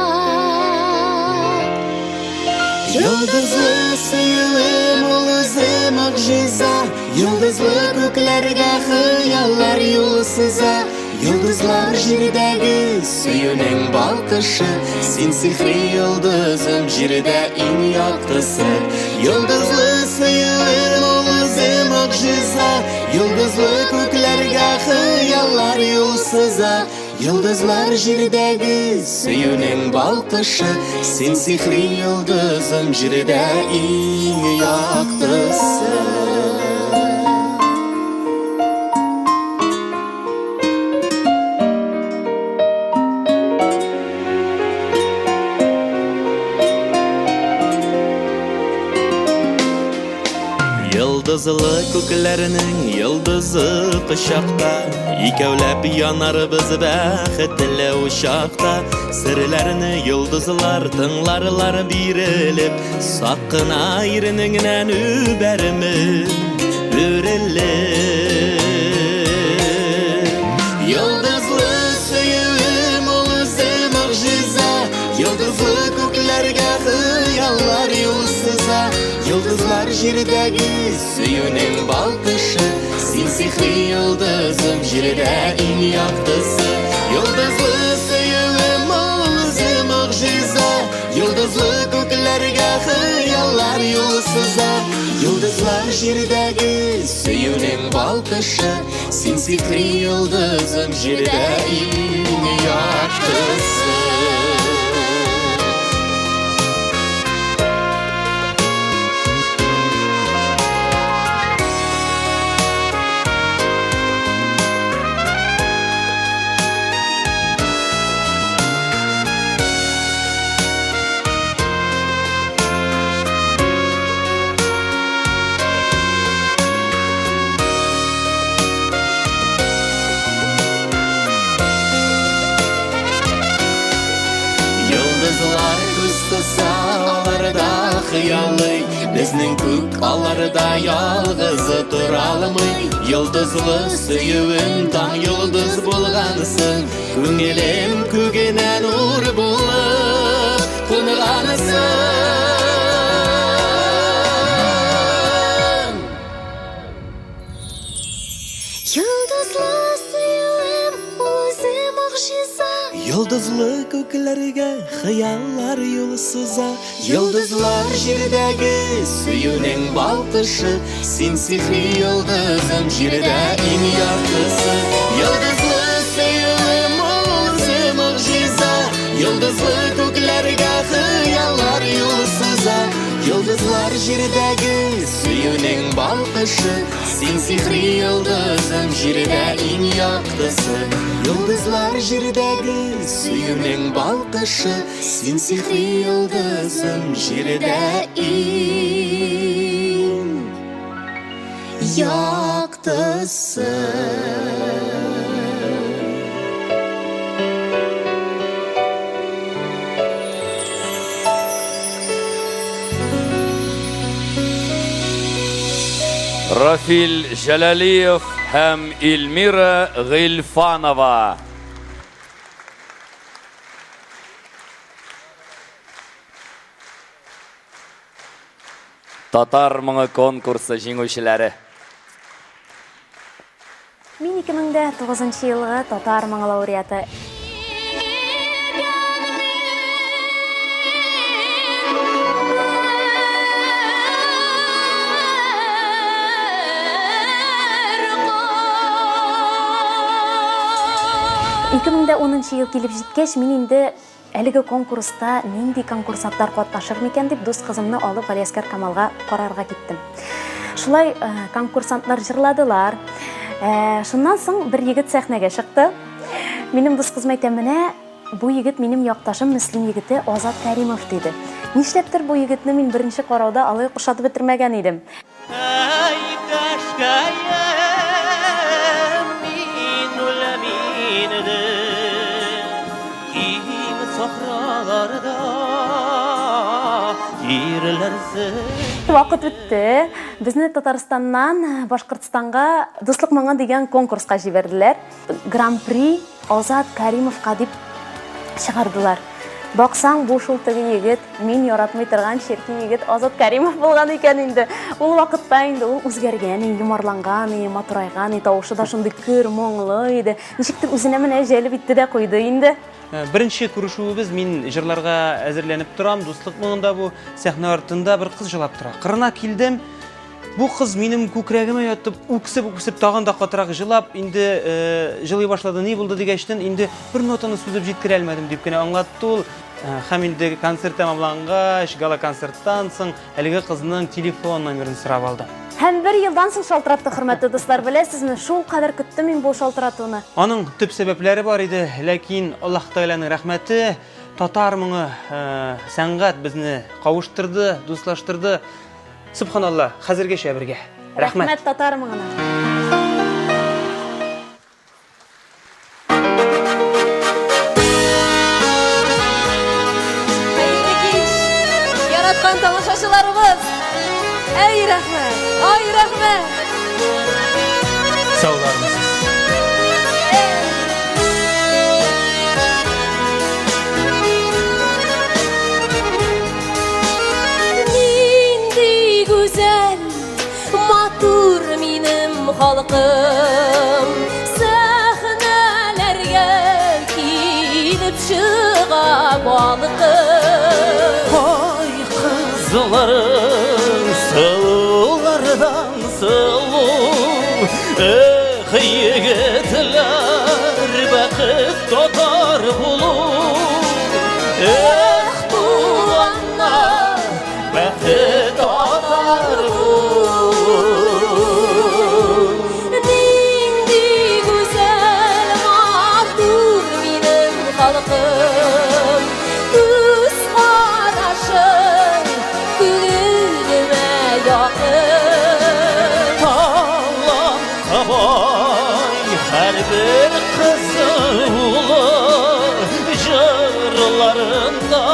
Йолдызлы сөюем ул үзе могҗиза, Йолдызлы күкләргә хыяллар юл сыза. Йолдызлар җирдәге сөюнең балкышы, Син сихри йолдызым, җирдә иң яктысы. Йолдызлы сөюем ул үзе могҗиза, Йолдызлы күкләргә хыяллар юл сыза. Йолдызлар җирдәге сөюнең балкышы, Син сихри йолдызым, җирдә иң яктысы. Йолдызлы күкләрнең йолдызы кочакта, Икәүләп янарбыз бәхетле учакта. Серләрне йолдызлар тыңларлар бирелеп, Сак кына иренеңнән үбәрмен үрелеп. Йолдызлы сөюем ул үзе могҗиза, Йолдызлы күкләргә хыяллар юл сыза. Йолдызлар җирдәге сөюнең балкышы, Син сихри йолдызым, җирдә иң яктысы. Йолдызлы сөюем ул үзе могҗиза, Йолдызлы күкләргә хыяллар юл сыза. Йолдызлар җирдәге сөюнең балкышы, Син сихри йолдызым, җирдә иң яктысы. Безнең күк аларда ялгызы торалмый. Йолдызлы сөюем таң йолдыз булгансың. Күңелем күгенә нур булып кунгансың. Йолдызлы сөюем ул үзе могҗиза. Йолдызлы күкләргә хыяллар юл сыза. Йолдызлар җирдәге сөюнең балкышы. Син сихри йолдызым җирдә иң яктысы. Йолдызлы сөюем ул үзе могҗиза. Йолдызлы күкләргә хыяллар юл сыза. Йолдызлар җирдәге сөюнең балкышы. Син сихри йолдызым җирдә иң яктысы. Йолдызлар җирдәге сөюнең балкышы. Син сихри йолдызым җирдә иң яктысы. Рафил Җәләлиев һәм Эльмира Гыйльфанова. Татар моңы конкурсы җиңүчеләре. Мин 2009 елгы Татар моңы лауреаты. Ике мең дә унынчы ел килеп җиткәч, мин инде Әлеге конкурста нинди конкурсантлар катнашыр микән дип дус кызымны алып Галиәскәр Камалга карарга киттем. Шулай э, конкурсантлар җырладылар. Э, шуннан соң бер егет сәхнәгә чыкты. Минем дус кызым әйтә, менә бу егет минем якташым Мөслим егете Азат Кәримов диде. Нишләптер бу егетне мин беренче карауда алай ук ошатып бетермәгән идем. Иптәшкәем, мин үләм инде, Киң сахраларда тиреләрсең. Вакыт үтте. Безне Татарстаннан Башкортстанга Дуслык моңы дигән конкурска җибәрделәр. Гран-при Азат Каримовка дип чыгардылар. Баксаң, бу шул теге егет, мин яратмый торган черки егет Азат Каримов булган икән инде. Ул вакытта инде ул үзгәргән, йомарланган, матурайган, тавышы да шундый көр, моңлы иде. Ничектер үзенә менә җәлеп итте дә куйды инде. Э, беренче күрешүебез мин җырларга әзерләнеп торам, дуслык моңында бу сәхнә артында бер кыз җылап тора. Кырына килдем, Бу кыз минем күкрәгемә ятып, үксеп-үксеп тагын да катырак җылап, инде э, җылый башлады. Ни булды дигәчтен, инде бер нотаны сузып җиткерә алмадым дип кенә аңлатты ул. Э, һәм инде концерт тәмамлангач, гала-концерттан соң әлеге кызның телефон номерын сорап алдым. Һәм бер елдан соң шалтыратты, хөрмәтле дуслар, беләсезме, шул кадәр көттем мин бу шалтыратуны. Аның төп сәбәпләре бар иде, ләкин Аллаһ Тәгаләнең рәхмәте, татар моңы, э, сәнгать безне кавыштырды, дуслаштырды. Сөбханалла, хәзергәчә бергә. Рәхмәт. Рәхмәт татар моңына. Хәерле кич, яраткан тамашачыларыбыз! Әй, рәхмәт! Ай, рәхмәт! Саулармысыз. Нинди гүзәл, матур минем халкым Сәхнәләргә килеп чыга балкып. Ай, кызларың сылулардан сылу, Эх, егетләр, бәхет татар булу. Эх, туганнар, бәхет татар булу. Нинди гүзәл, матур минем халкым, Күз карашың күңелемә якын. Талантка бай һәрбер кызы улы, Җырларында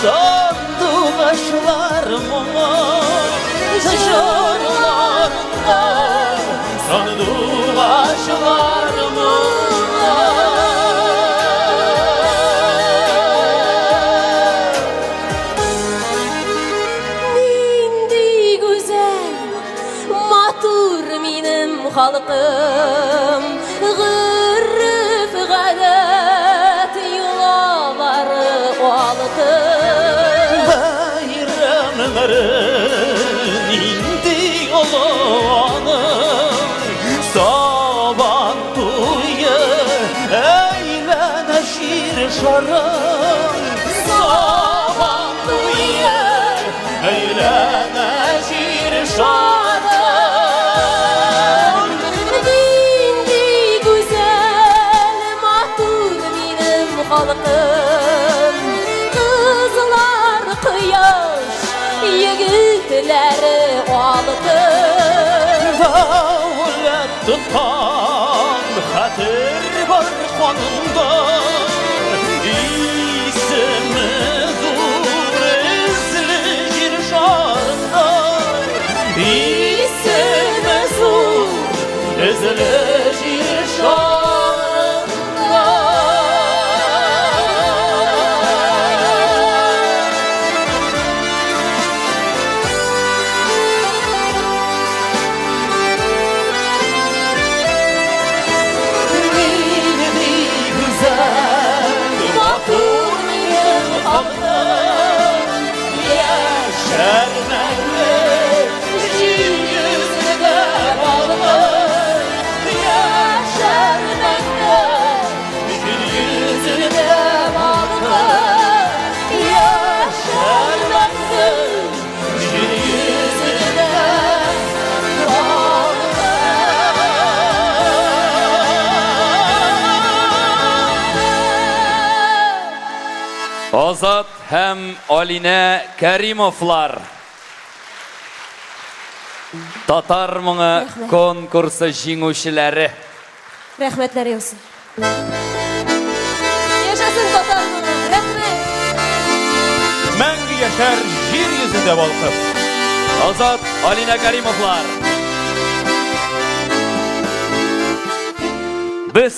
сандугачлар моңы. Җырларында сандугачлар моңы. Нинди гүзәл, матур минем халкым, Гореф-гадәт, йолалары алтын. Бәйрәмнәре нинди олы аның, Сабан туе әйләнә җир шарын. Сабан туе әйләнә җир шарын. Нинди гүзәл, матур минем халкым. Кызлар кояш, егетләре алтын. Дәүләт тоткан хәтер бар канында. Исеме зур эзле җир шарында. Исеме зур эзле җир шарында. Нинди гүзәл, матур минем халкым, Яшәр мәңге җир йөзендә балкып. Яшәр мәңге җир йөзендә балкып. Яшәр мәңге җир йөзендә Азат һәм Алинә Кәримовлар. Татар моңы конкурсы җиңүчеләре. Рәхмәтләр яусын. Яшәсен татар моңы! Рәхмәт! Мәңге яшәр җир йөзендә балкып. Азат, Алинә Кәримовлар. Без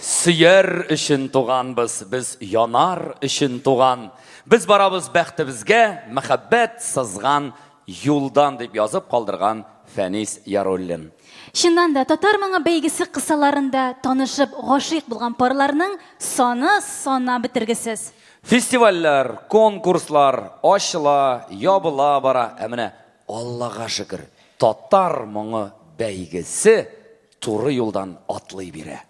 сөяр өчен туганбыз, без янар өчен туган. Без барабыз бәхтебезгә, мәхәббәт сызган юлдан, дип язып калдырган Фәнис Яруллин. Чыннан да, Татар моңы бәйгесе кысаларында танышып гашыйк булган парларның саны санап бетергесез. Фестивальләр, конкурслар ачыла, ябыла бара, ә менә, Аллага шөкер, Татар моңы бәйгесе туры юлдан атлый бирә.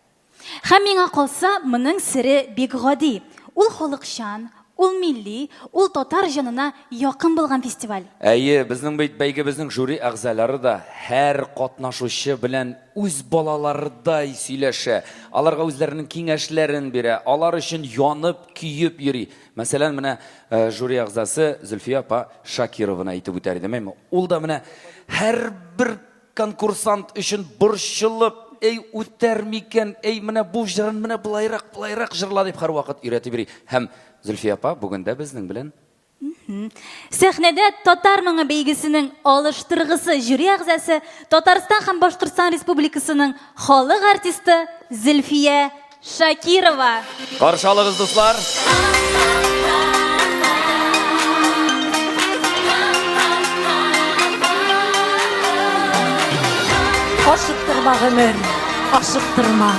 Һәм миңа калса, моның сере бик гади, ул халыкчан, ул милли, ул татар җанына якын булган фестиваль. Әйе, безнең бит бәйгебезнең жюри әгъзалары да һәр катнашучы белән үз балаларыдай сөйләшә, аларга үзләренең киңәшләрен бирә, алар өчен янып-көеп йөри. Мәсәлән, менә жюри әгъзасы Зөлфия апа Шакированы әйтеп үтәр идем, әйме? Ул да менә һәрбер Конкурсант өчен борчылып, әй, үтәр микән, әй, менә бу җырын менә болайрак, болайрак җырла дип һәрвакыт өйрәтеп йөри. Һәм Зөлфия апа бүген дә безнең белән. Сәхнәдә Татар моңы бәйгесенең алыштыргысыз жюри әгъзасы, Татарстан һәм Башкортстан Республикасының халык артисты Зөлфия Шакирова. Каршы алыгыз, дуслар! Ашыктырма, гомер, ашыктырма.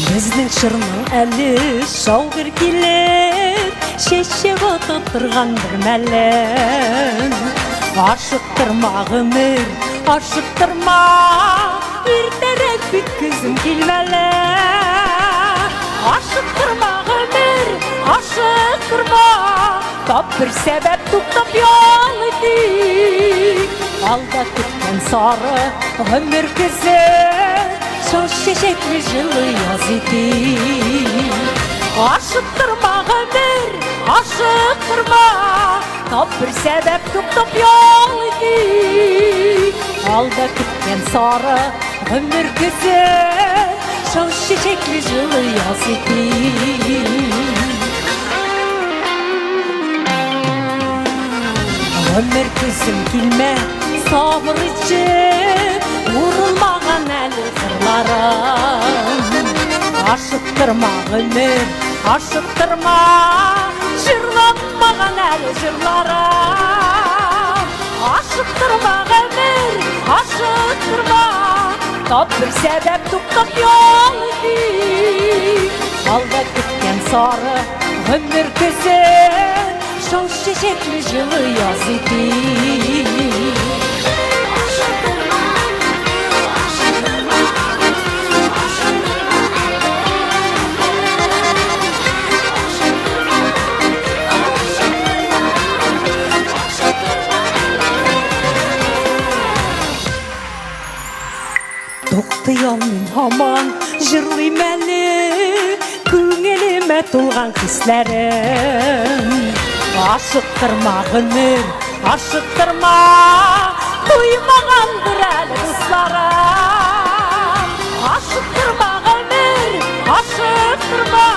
Безнең чорның әле шау-гөр килеп, чәчәк атып торган бер мәле. Ашыктырма, гомер, ашыктырма, иртәрәк бит көзем килмәле. Ашыктырма, гомер, ашыктырма, Тап бер сәбәп туктап ял итик. Алда көткән сары гомер көзе, Шау чәчәкле җылы яз итик. Ашыктырма, гомер, ашыктырма, Тап бер сәбәп туктап ял итик. Алда көткән сары гомер көзе, Шау чәчәкле җылы яз итик. Гомер көзем килмә, сабыр итче, Урылмаган әле кырларым. Ашыктырма, гомер, ашыктырма, Җырланмаган әле җырларым. Ашыктырма, гомер, ашыктырма, Тап бер сәбәп туктап ял итик. Алда көткән сары гомер көзен, Шау чәчәкле җылы яз итик. Туктый алмыйм һаман, җырлыйм әле, Күңелемә тулган хисләрем. Ашыктырма, гомер, ашыктырма, Туймагандыр әле дусларым. Ашыктырма, гомер, ашыктырма,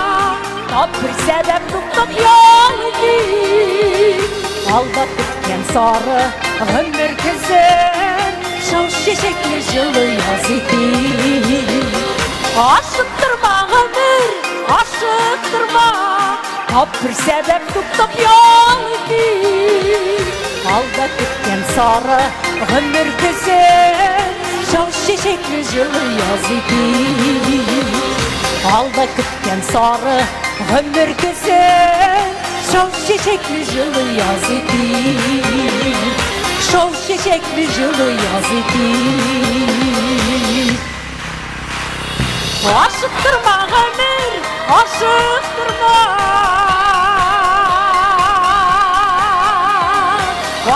Тап бер сәбәп туктап ял итик. Алда көткән сары гомер көзен, Шау чәчәкле җылы яз итик. Ашыктырма, гомер, ашыктырма, Тап бер сәбәп туктап ял итик. Алда көткән сары гомер көзен, Шау чәчәкле җылы яз итик. Алда көткән сары гомер көзен, Шау чәчәкле җылы яз итик. Шау чәчәкле җылы яз итик. Ашыктырма, гомер, ашыктырма.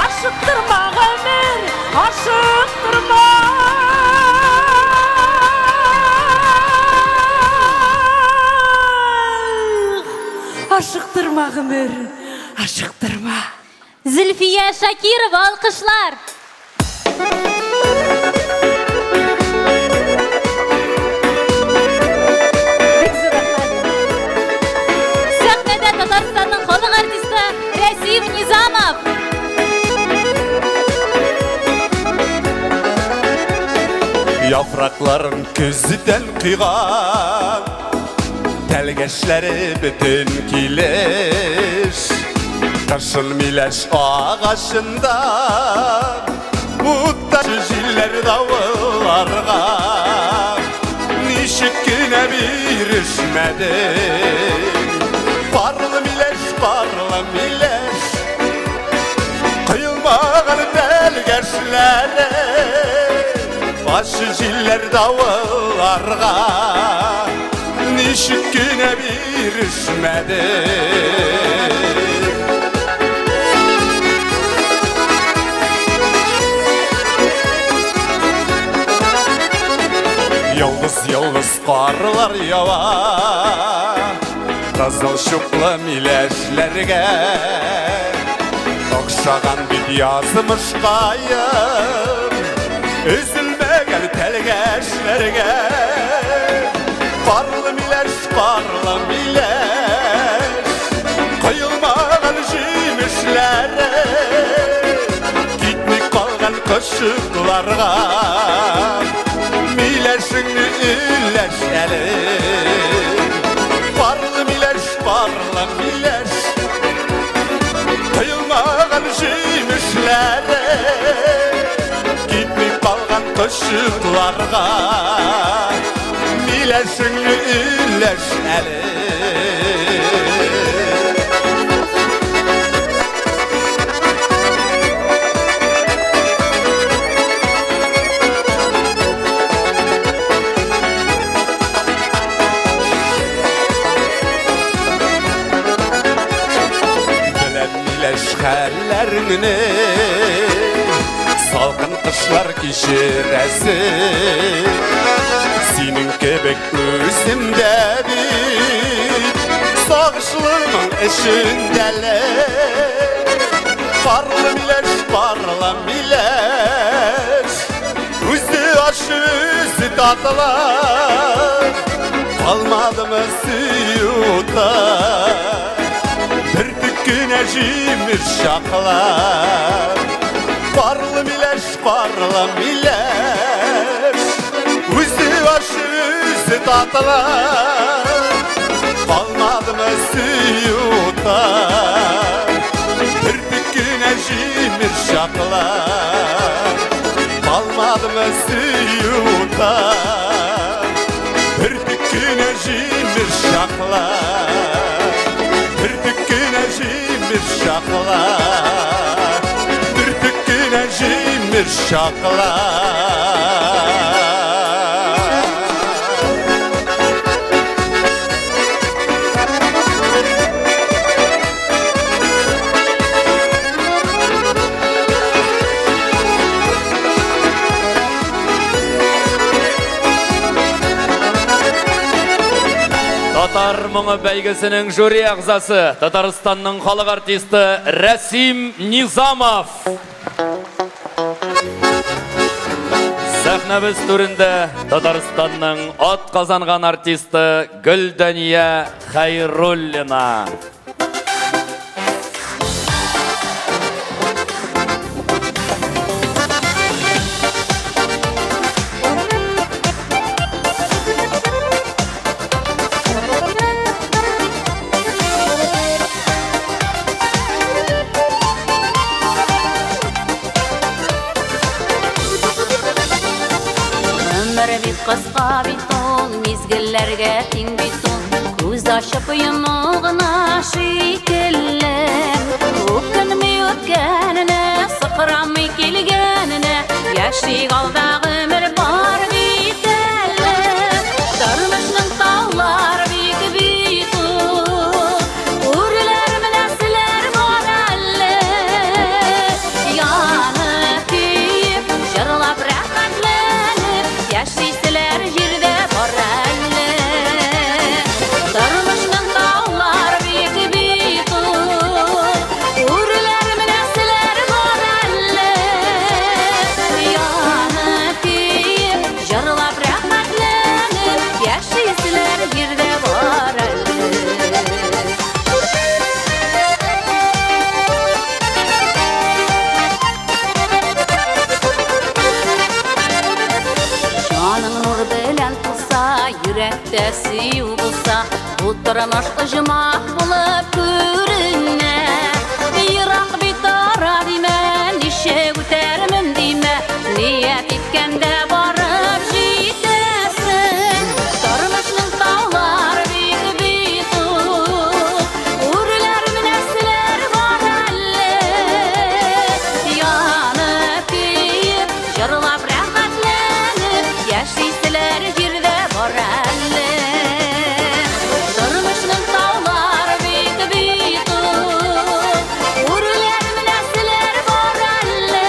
Ашыктырма, гомер, ашыктырма. Ашыктырма, гомер, ашыктырма. Зөлфия Шакирова, алкышлар! Сәхнәдә Татарстанның халык артисты Рәсим Низамов. Яфракларын көздән койган, Тәлгәшләре бөтен килеш. Кышын миләш агачында, Утта җилләр давылларга. Ничек кенә бирешмәдең, Парлы миләш, парлы миләш, Коелмаган тәлгәшләре. Ачы җилләр давылларга Ничек кенә бирешмәде. Йолдыз-йолдыз карлар ява Кызыл чуклы миләшләргә. Охшаган бит язмышкаем Өзелмәгән тәлгәшләргә. Парлы миләш, парлы миләш, Коелмаган җимешләре. Китми калган кошчыкларга Миләшеңне өләш әле. Парлы миләш, парлы миләш, Коелмаган җимешләре. Китми калган кошчыкларга Миләшеңне өләш әле. Беләм миләш хәлләреңне, Салкын кышлар кичерәсең. Синең кебек үзем дә бит Сагышлы моң эчендәле. Парлы миләш, парлы миләш, Үзе ачы, үзе татлы. Калмадымы сөю уты? Бөртек кенә җимеш чаклы. Парлы миләш, парлы миләш, Үзе ачы, үзе татлы. Калмадымы сөю уты? Бөртек кенә җимеш чаклы. Калмадымы сөю уты? Бөртек кенә җимеш чаклы. Бөртек кенә җимеш чаклы. Бөртек кенә җимеш чаклы. Татар моңы бәйгесенең жюри әгъзасы, Татарстанның халык артисты Рәсим Низамов. Сәхнәбез түрендә Татарстанның ат казанган артисты Гөлдания Хәйруллина. Гомер бит кыска бит ул, мизгелләргә тиң бит ул. Күз ачып йому гына шикелле. Үкенми үткәненә, сыкрамый килгәненә, яшик алда гомер бар бит әле. Тормышның таулары биек бит ул, үрләр менәселәр бар әле. Янып көеп, җырлап рәхәтләнеп, яшиселәр җирдә бар әле. Тормышның таулары биек бит ул, үрләр менәселәр бар әле. Янып көеп, җырлап рәхәтләнеп, яшиселәр җирдә бар әле. Җаның нур белән тулса, йөрәктә сөю булса, бу тормыш оҗмах булып күренә. Ерак бит ара димә, ничек үтәрмен димә, ният иткәндә барып җитәсең. Тормышның таулары биек бит ул, үрләр менәселәр бар әле. Янып көеп, җырлап рәхәтләнеп, яшиселәр җирдә бар әле. Тормышның таулары биек бит ул, үрләр менәселәр бар әле.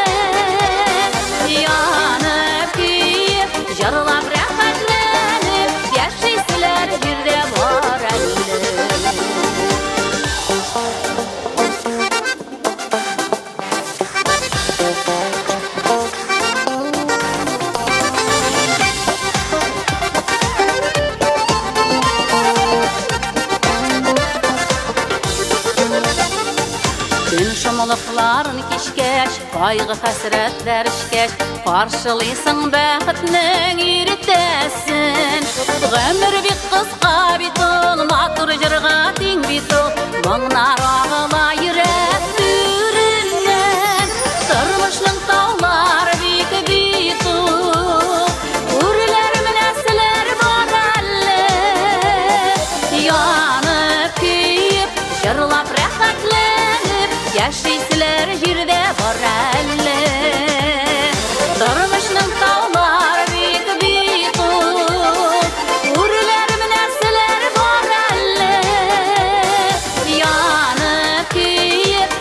Янып көеп, җырлап рәхәтләнеп, яшиселәр җирдә бар әле. Көн шомлыкларын кичкәч, кайгы хәсрәтләр эчкәч, каршылыйсың бәхетнең иртәсен. Гомер бик кыска бит ул, матур җырга тиң бит ул, моңнар агыла йөрәк түреннән. Тормышның таулары биек бит ул, үрләр менәселәр бар әле. Янып көеп, җырлап рәхәтләнеп, яшиселәр җирдә бар әле. Тормышның таулары биек бит ул, үрләр менәселәр бар әле. Янып көеп,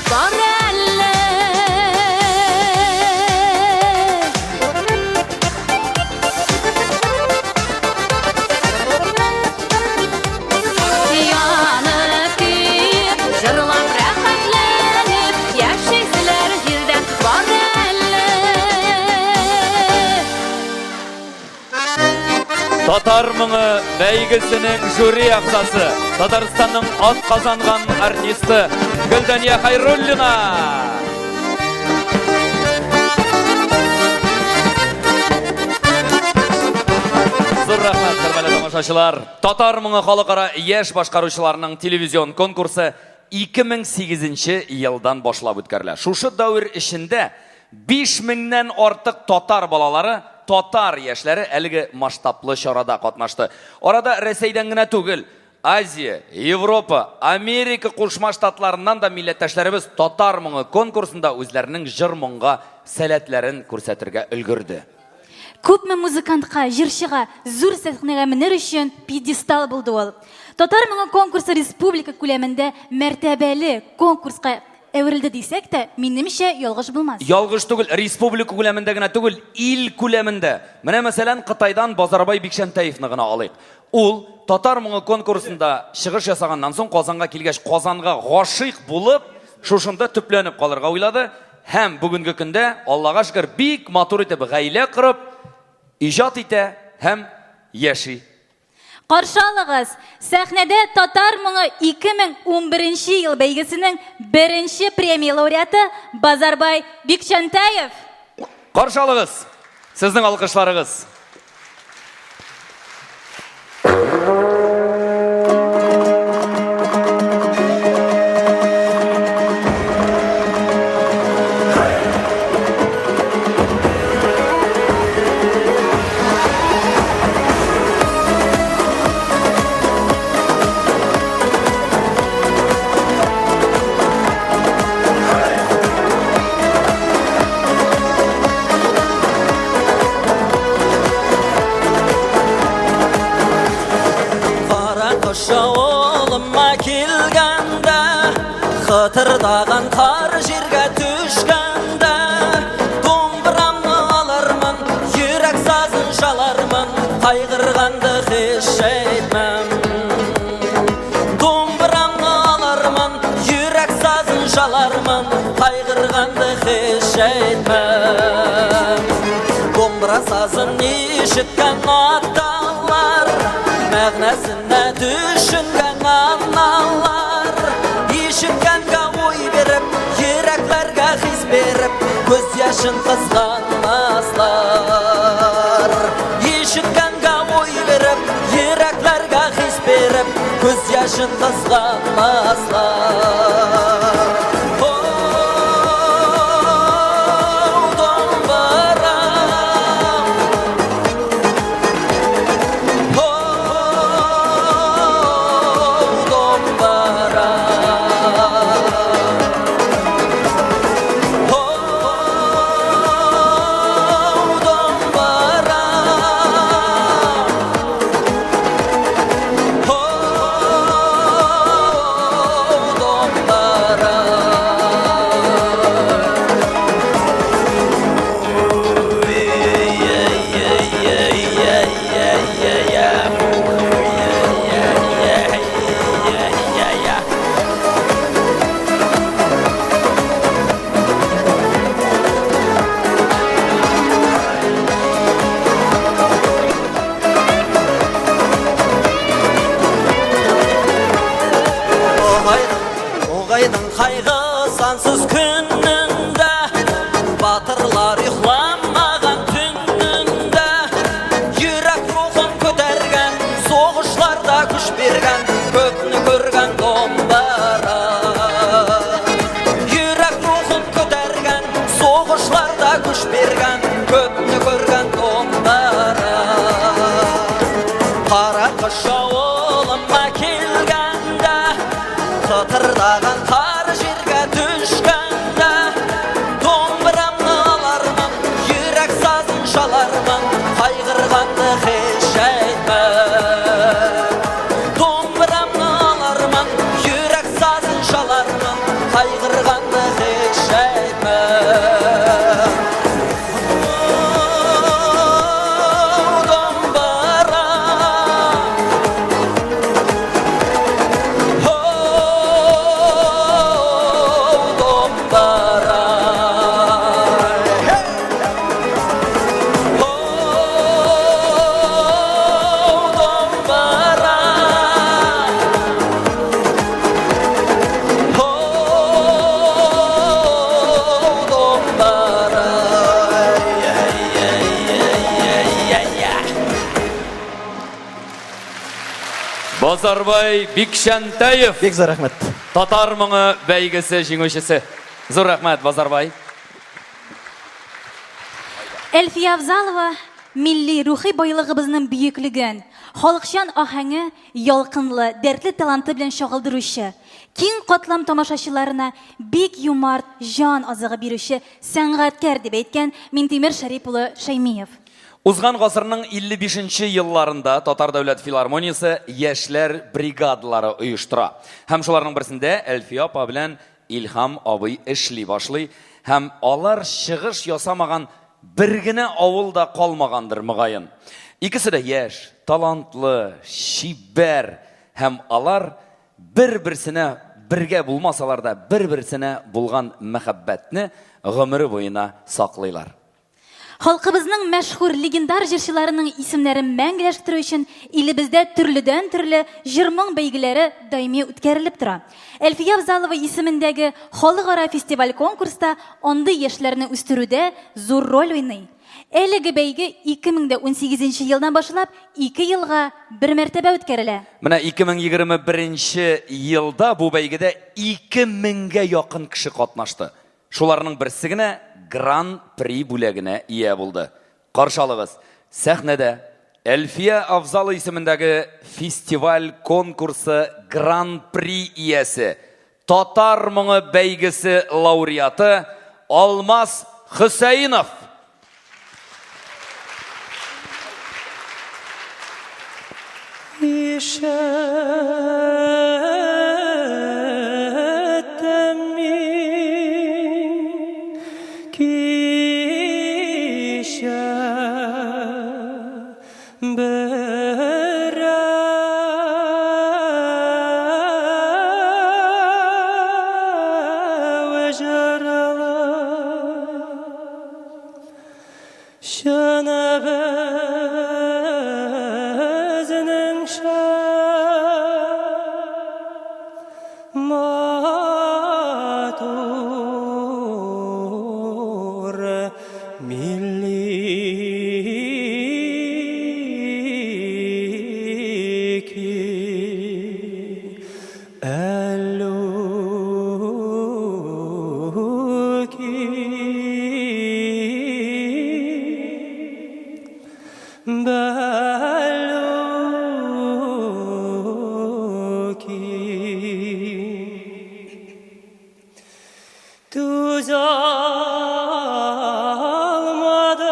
бар әле. Янып көеп, җырлап рәхәтләнеп, яшиселәр җирдә бар әле. Татар моңы бәйгесенең жюри әгъзасы, Татарстанның атказанган артисты Гөлдания Хайруллина. Зур рәхмәт, хөрмәтле тамашачылар. Татар моңы халыкара яшь башкаручыларның телевизион конкурсы 2008 елдан башлап үткәрелә. Шушы дәвер эчендә 5000 нән артык татар балалары, татар яшьләре әлеге масштаблы чарада катнашты. Арада Рәсәйдән генә түгел, Азия, Европа, Америка Кушма Штатларыннан да милләттәшләребез Татар моңы конкурсында үзләренең җыр-моңга сәләтләрен күрсәтергә өлгерде. Күпме музыкантка, җырчыга зур сәхнәгә менер өчен пьедестал булды ул. Татар моңы конкурсы республика күләмендә мәртәбәле конкурска әверелде дисәк тә, минемчә, ялгыш булмас. Ялгыш түгел, республика күләмендә генә түгел, ил күләмендә. Менә, мәсәлән, Кытайдан Базарбай Бикчәнтәевны гына алыйк. Ул Татар моңы конкурсында чыгыш ясаганнан соң Казанга килгәч, Казанга гашыйк булып, шушында төпләнеп калырга уйлады һәм бүгенге көндә, Аллага шөкер, бик матур итеп гаилә корып, иҗат итә һәм яши. Каршы алыгыз, сәхнәдә Татар моңы 2011 ел бәйгесенең беренче премия лауреаты Базарбай Бикчәнтәев! Каршы алыгыз! Сезнең алкышларыгыз! Кара кыш авылыма килгәндә, Кытырдаган кар җиргә төшкәндә, Думбрамны алырмын, йөрәк сазын чалармын, Кайгырганды һич әйтмәм. Думбрамны алырмын, йөрәк сазын чалармын, Кайгырганды һич әйтмәм. Домбыра сазын ишеткән аталар, Мәгънәсенә төшенгән аналар, Ишеткәнгә уй биреп, йөрәкләргә хис биреп, Күз яшен кызганмаслар. Ишеткәнгә уй биреп, йөрәкләргә хис биреп, Күз яшен кызганмаслар. Оғайдың қайғы сансыз күнінде, Батырлар ұйқламаған түнінде, Жүрек рухын көтерген, соғышларда күш берген, Көпні көрген домбыра. Жүрек рухын көтерген, соғышларда күш берген, Көпні көрген домбыра. Қара қыш ауылыма келгенде, Қытырдаған қар жерге түшкенде, Домбырамны алармын, жүрек сазын шалармын, Қайғырғанды һеш әйтмәм. Домбырамны алармын, жүрек сазын шалармын, Қайғырғанды Базарбай Бикчәнтәев. Бик зур рәхмәт. Татар моңы бәйгесе җиңүчесе. Зур рәхмәт, Базарбай. Әлфия Авзалова милли рухи байлыгыбызның бөеклеген, халыкчан аһәңе, ялкынлы, дәртле таланты белән чагылдыручы, киң катлам тамашачыларына бик юмарт җан азыгы бирүче сәнгатькәр, дип әйткән Минтимер Шәрип улы Шәймиев. Узган гасырның 55 нче елларында Татар дәүләт филармониясе яшьләр бригадалары оештыра. Һәм шуларның берсендә Әлфия апа белән Илһам абый эшли башлый һәм алар чыгыш ясамаган бер генә авыл да калмагандыр, мөгаен. Икесе дә яшь, талантлы, чибәр һәм алар бер-берсенә бергә булмасалар да, бер-берсенә булган мәхәббәтне гомере буена саклыйлар. Халкыбызның мәшһүр легендар җырчыларының исемнәрен мәңгеләштерү өчен илебездә төрледән-төрле җыр-моң бәйгеләре даими үткәрелеп тора. Әлфия Авзалова исемендәге халыкара фестиваль-конкурс та андый яшьләрне үстерүдә зур роль уйный. Әлеге бәйге 2018 нче елдан башлап ике елга бер мәртәбә үткәрелә. Менә 2021 елда бу бәйгедә 2000 гә якын кеше катнашты. Шуларның берсе генә Гран-при бүләгенә ия булды. Каршы алыгыз, сәхнәдә Әлфия Авзалова исемендәге фестиваль-конкурсы Гран-при иясе, Татар моңы бәйгесе лауреаты Алмаз Хөсәенов! Ишеттем мин кичә берәү җырлый. Чын безнең матур милли көй. Әллүки бәллүки Түзә алмадым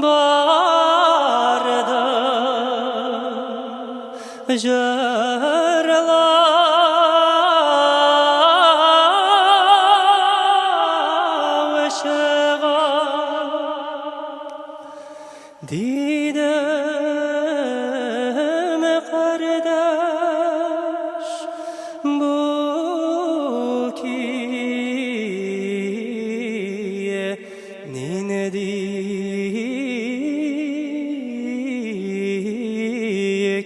бардым Җырлаучыга Дидем, кардәш, бу көй нинди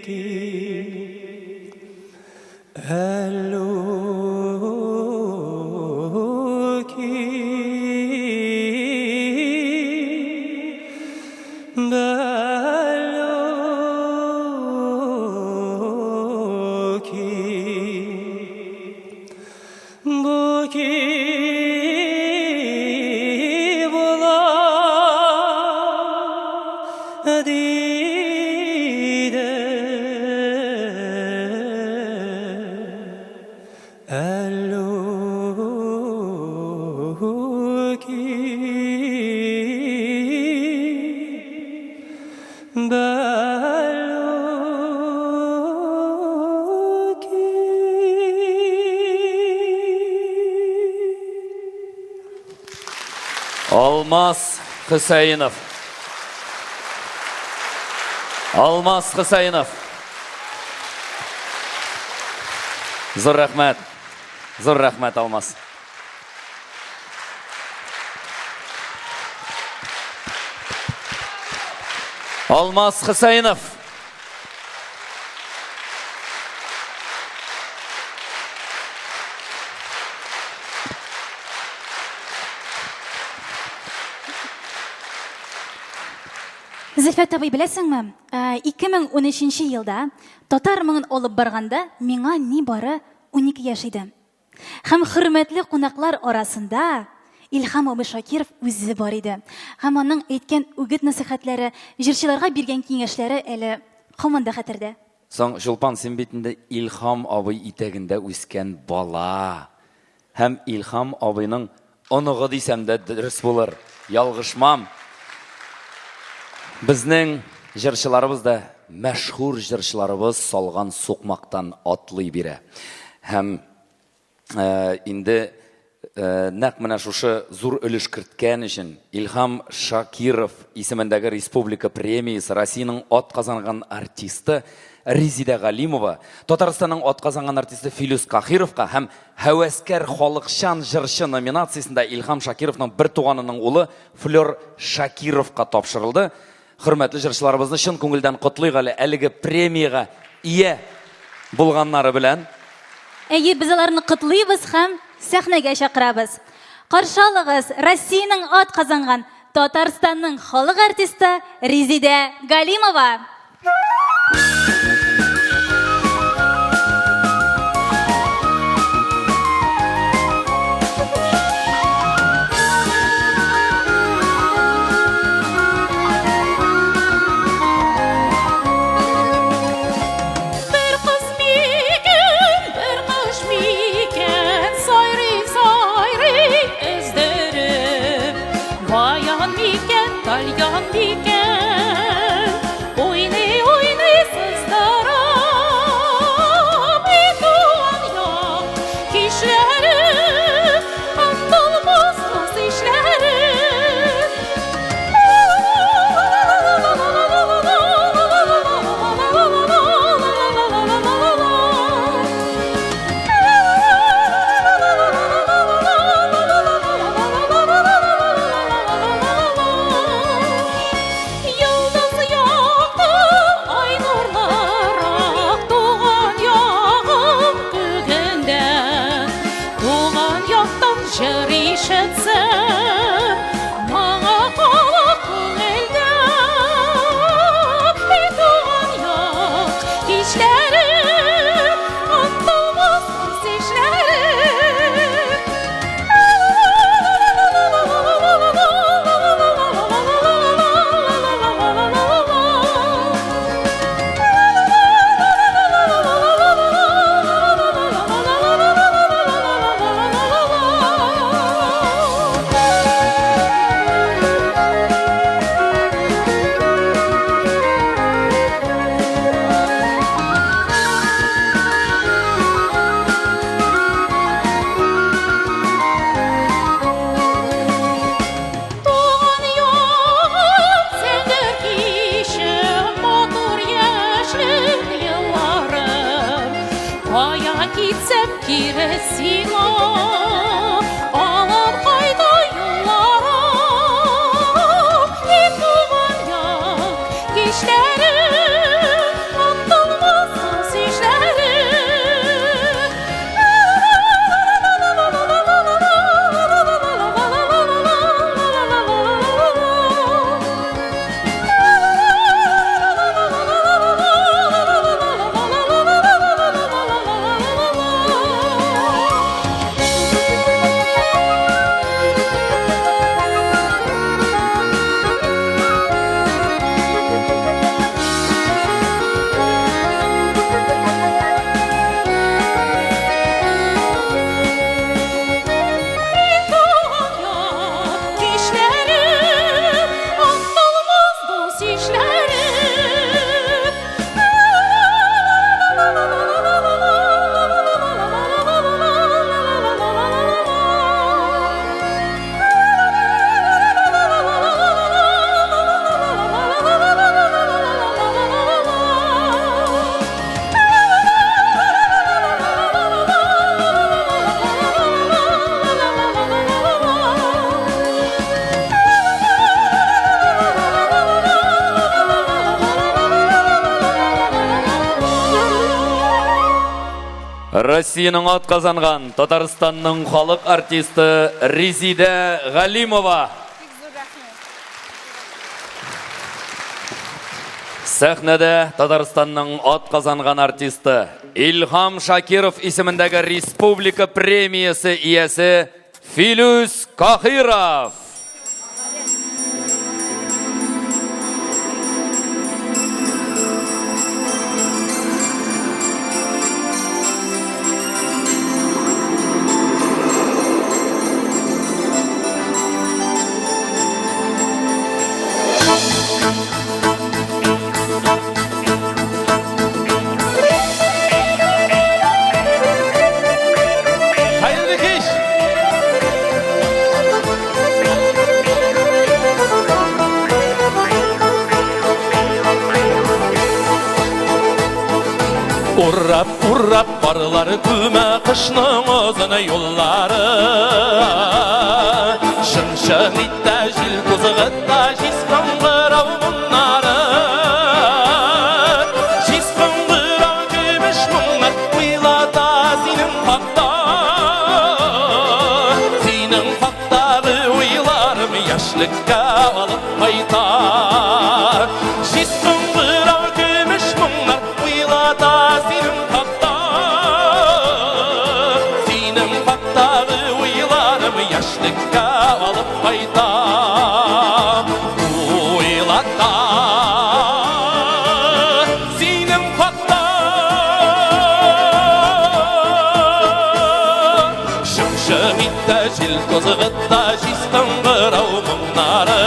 көй? Әллүки, бәллүки, бу көй була диде. Әллүки, бәллүки. Алмаз Хөсәенов. Алмаз Хөсәенов. Зур рәхмәт. Зур рәхмәт, Алмаз. Алмаз Хөсәенов. Зөлфәт абый, беләсеңме, 2013 елда татар моңын алып барганда миңа нибары 12 яшь иде. Һәм хөрмәтле кунаклар арасында Илһам абый Шакиров үзе бар иде. Һәм аның әйткән үгет-нәсыйхәтләре, җырчыларга биргән киңәшләре әле һаман да хәтердә. Соң, Чулпан, син бит инде Илһам абый итәгендә үскән бала. Һәм Илһам абыйның оныгы дисәм дә дөрес булыр, ялгышмам. Безнең җырчыларыбыз да мәшһүр җырчыларыбыз салган сукмактан атлый бирә. Һәм инде нәкъ менә шушы зур өлеш керткән өчен Илһам Шакиров исемендәге республика премиясе Россиянең атказанган артисты Резидә Галимова, Татарстанның атказанган артисты Филүс Каһировка һәм Һәвәскәр халыкчан җырчы номинациясендә Илһам Шакировның бер туганының улы Флер Шакировка тапшырылды. Хөрмәтле җырчыларыбызны чын күңелдән котлыйк әле әлеге премиягә ия булганнары белән. Әйе, без аларны котлыйбыз һәм сәхнәгә чакырабыз. Каршы алыгыз, Россиянең атказанган Татарстанның халык артисты Резидә Галимова. Бер кыз микән, бер кош микән, сайрый, сайрый өздереп. Баян микән, тальян микән, уйный, уйный сыздыра. И туган як кичләре, онытылмас дус ишләре. Йолдыз якты, ай нурлырак, туган ягым күгендә. Туган яктан җыр ишетсәм, моңы кала күңелдә. И туган як кичләре, онытылмас дус ишләре. Туган ягым, зәңгәр кичем, матур яшьлек елларым. Кая китсәм кире сиңа, алып кайта юлларым. И туган як кичләре, онытылмас дус-ишләре. Туган як кичләре, онытылмас дус-ишләре. Россиянең атказанган Татарстанның халык артисты Резидә Галимова. Сәхнәдә Татарстанның атказанган артисты Илһам Шакиров исемендәге республика премиясе иясе Филүс Каһиров. Хәерле кич! Урап, урап барлар күмә кышның озын юллары. Шың-шың итә җил тузгыта җиз кыңгырау моңнары. Җиз кыңгырау көмеш моңнар уйлата синең хакта. Синең хактагы уйларым яшьлеккә алып кайта. Җиз кыңгырау көмеш моңнар уйлата синең хакта. Синең хактагы уйларым яшьлеккә алып кайта. Уйлата синең хакта. Шың-шың итә җил тузгыта җиз кыңгырау моңнары.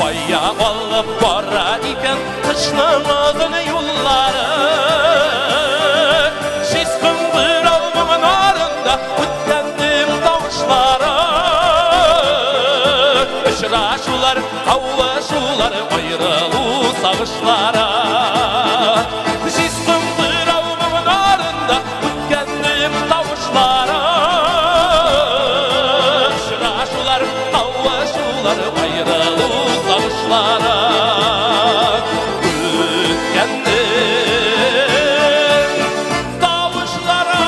Кая алып бара икән кышның озын юллары. Җиз кыңгырау моңнарында үткәннең тавышлары. Очрашулар, кавышулар, аерылу сагышлары. Җиз кыңгырау моңнарында үткәннең тавышлары. Очрашулар, кавышулар, аерылу сагышлары. Үткәннең тавышлары.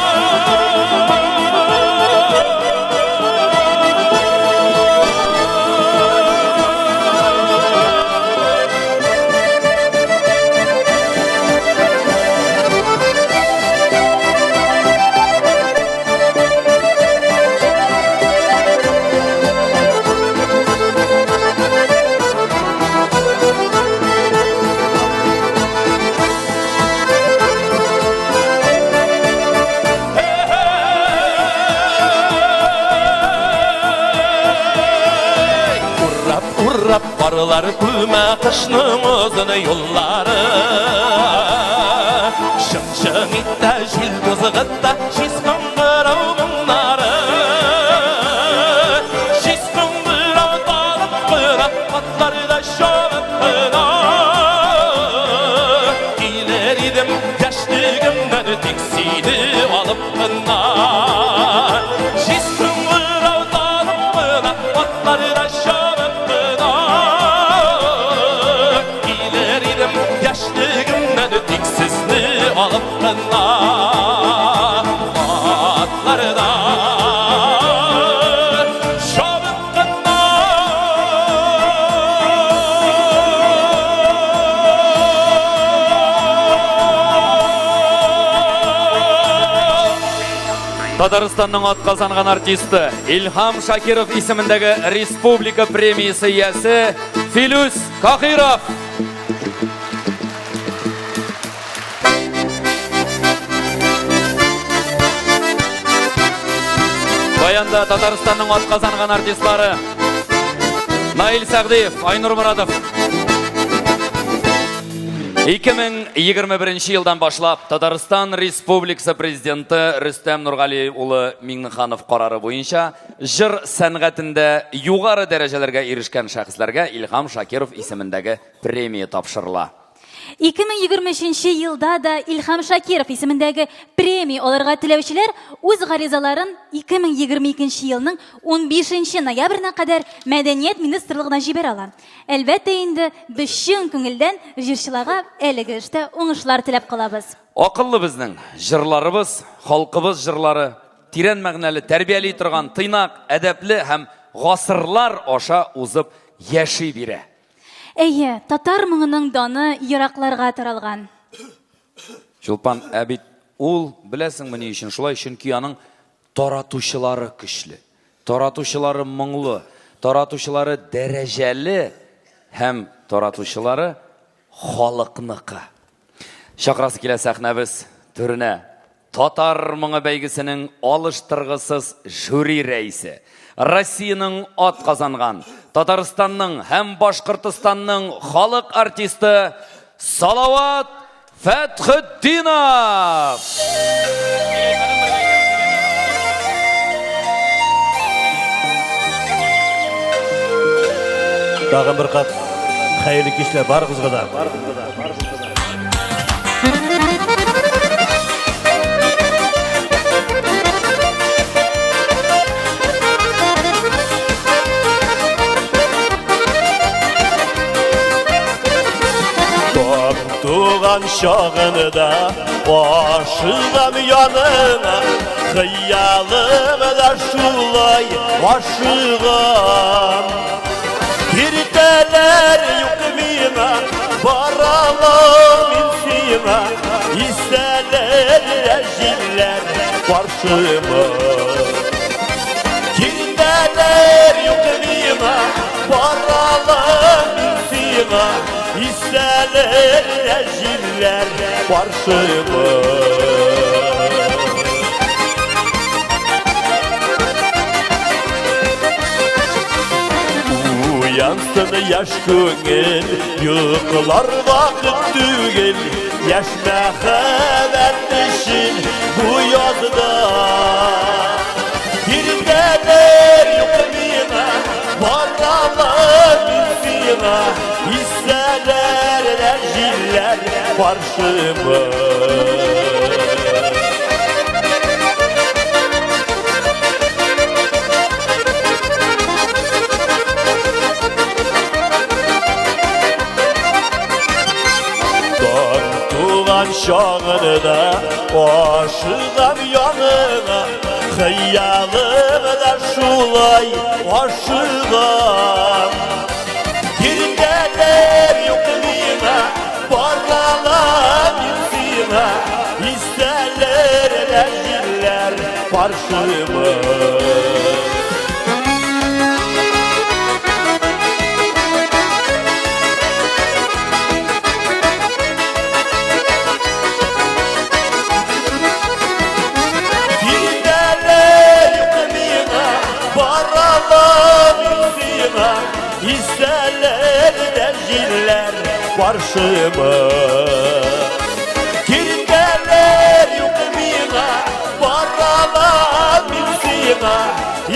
Урап, урап карлар күмә кышның озын юллары. Шың-шың итә җил тузгыта җиз кыңгырау моңнары. Җиз кыңгырау талып кына, атларда чабып кына. Килер идем яшьлегемнән тик сине алып кына. Җиз кыңгырау талып кына, атларда чабып кына. Килер идем яшьлегемнән тик сезне алып кына. Атларда чабып кына. Татарстанның атказанган артисты Илһам Шакиров исемендәге республика премиясе иясе Филүс Каһиров. Баянда Татарстанның атказанган артистлары Наил Сәгъдиев, Айнур Морадов. 2021 елдан башлап Татарстан Республикасы президенты Рөстәм Нургали улы Миңнеханов карары буенча җыр сәнгатендә югары дәрәҗәләргә ирешкән шәхесләргә Илһам Шакиров исемендәге премия тапшырыла. 2023 елда да Илһам Шакиров исемендәге премия алырга теләүчеләр үз гаризаларын 2022 елның 15 ноябренә кадәр Мәдәният министрлыгына җибәрә ала. Әлбәттә инде, без чын күңелдән җырчыларга әлеге эштә уңышлар теләп калабыз. Акыллы безнең җырларыбыз, халкыбыз җырлары, тирән мәгънәле, тәрбияли торган, тыйнак, әдәпле һәм гасырлар аша узып яши бирә. Әйе, татар моңының даны еракларга таралган. Чулпан, ә бит ул, беләсеңме ни өчен шулай? Чөнки аның таратучылары көчле, таратучылары моңлы, таратучылары дәрәҗәле һәм таратучылары халыкныкы. Чакырасы килә сәхнәбез түренә Татар моңы бәйгесенең алыштыргысыз жюри рәисе, Россиянең атказанган, Татарстанның һәм Башкортостанның халык артисты Салават Фәтхетдинов! Тагын бер кат хәерле кичләр барыгызга да. Туган чагында ашыгам яныңа, хыялым да шулай ашыгам. Киртәләр юк миңа, баралам мин сиңа, исәләр дә җилләр каршыма. Киртәләр юк миңа, баралам мин сиңа, исәләр дә җилләр каршыма. Уянсын яшь күңел, йоклар вакыт түгел, яшь мәхәббәт өчен бу язда. Иртәләр юк миңа, баралам мин сиңа, исәләр дә җилләр каршыма. Таң туган чагында ашыгам яныңа, хыялым да шулай ашыгам. Киртәләр юк миңа, баралам мин сиңа, исәләр дә җилләр каршыма. Киртәләр юк миңа, баралам мин сиңа, исәләр дә җилләр каршыма. Киртәләр юк миңа, баралам мин сиңа,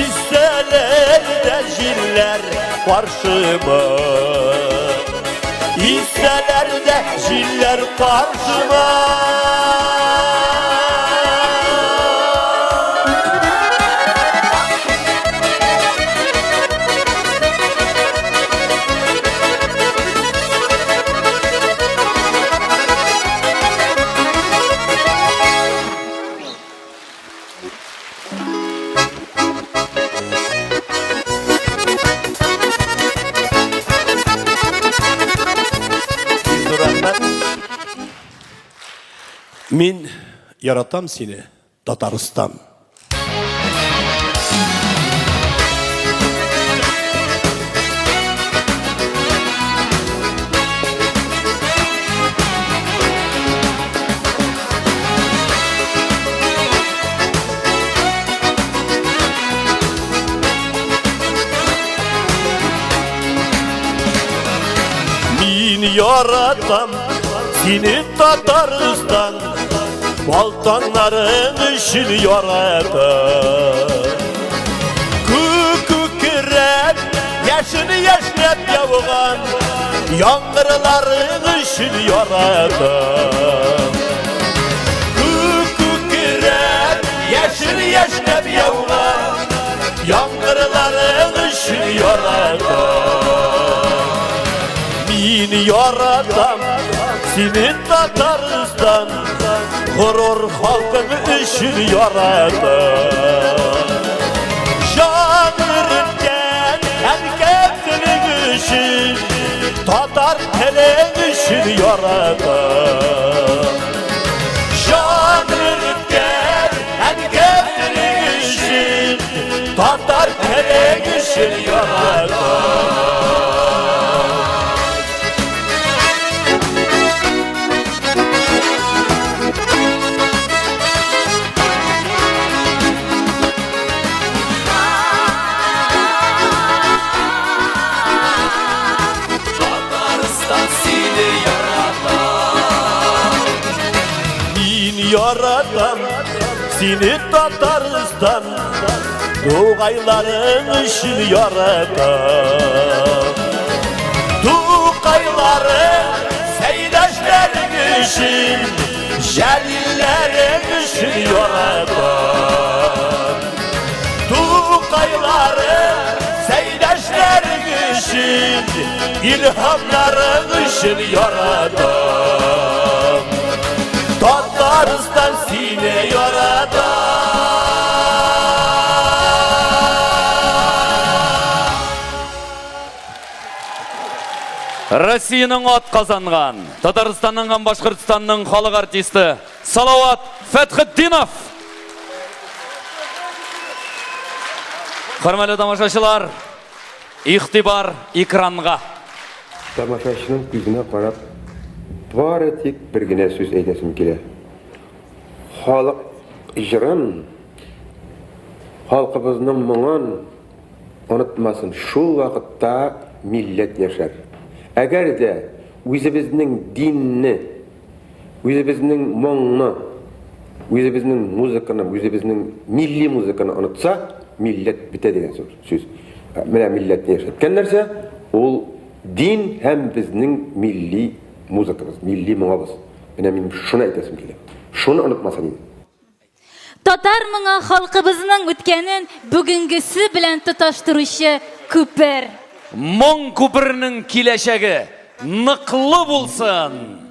исәләр дә җилләр каршыма. Исәләр дә җилләр каршыма. Мин яратам сине, Татарстан. Мин яратам сине, Татарстан, Балтаңнарың өчен яратам. Күк күкрәп, яшен яшьнәп яуган яңгырларың өчен яратам. Күк күкрәп, яшен яшьнәп яуган яңгырларың өчен яратам. Мин яратам сине, Татарстан, горур халкың өчен яратам. Җан өреткән әнкәм телең өчен, татар Татар телең өчен яратам. Татарстан сине ярата. Мин яратам сине, Татарстан, Тугайларың өчен яратам. Тукайларың, Сәйдәшләрең өчен, Җәлилләрең өчен яратам. Тукайларың, Сәйдәшләрең өчен, Илһамнарың өчен яратам. Татарстан сине ярата. Россиянең атказанган, Татарстанның һәм Башкортстанның халык артисты Салават Фәтхетдинов. Хөрмәтле тамашачылар, игътибар экранга. Тамашачының күзенә карап, бары тик бер генә сүз әйтәсем килә. Халык җырын, халкыбызның моңын онытмасын. Шул вакытта милләт яшәр. Әгәр дә үзебезнең динне, үзебезнең моңны, үзебезнең музыканы, үзебезнең милли музыканы онытса, милләт бетә дигән сүз. Менә милләтне яшәткән нәрсә ул дин һәм безнең милли музыкабыз, милли моңыбыз. Менә минем шуны әйтәсем килә. Шуны онытмасын иде. Татар моңы халкыбызның үткәнен бүгенгесе белән тоташтыручы күпер. Моң күперенең киләчәге ныклы булсын!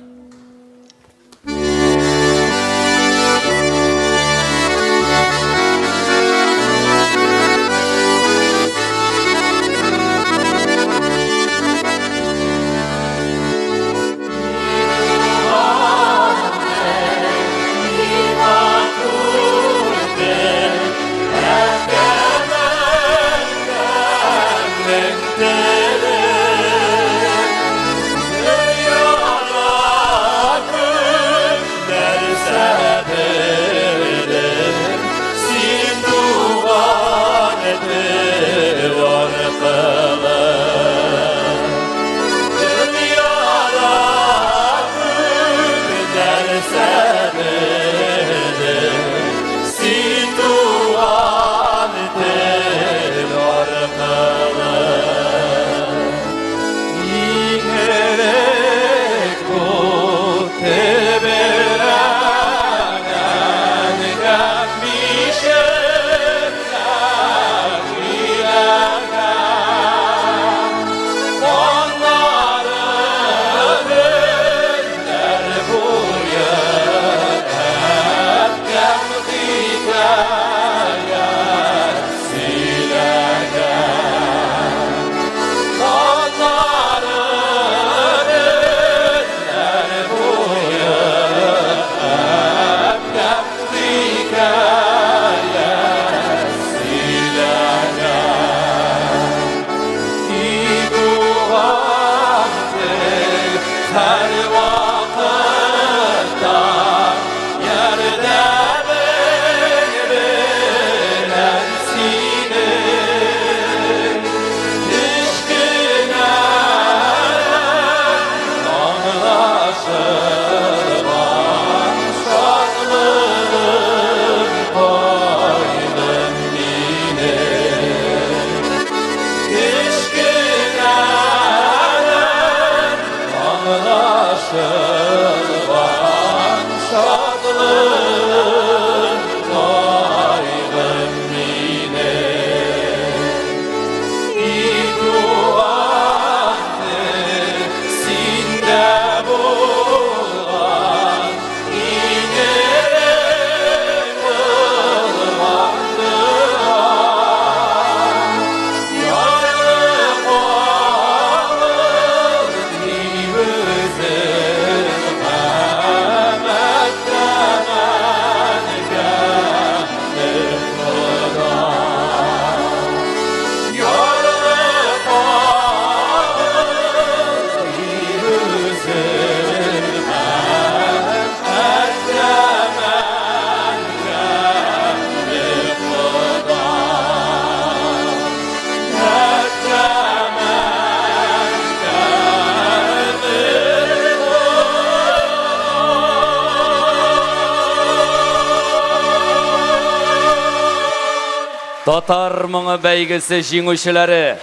Татар моңы бәйгесе җиңүчеләре.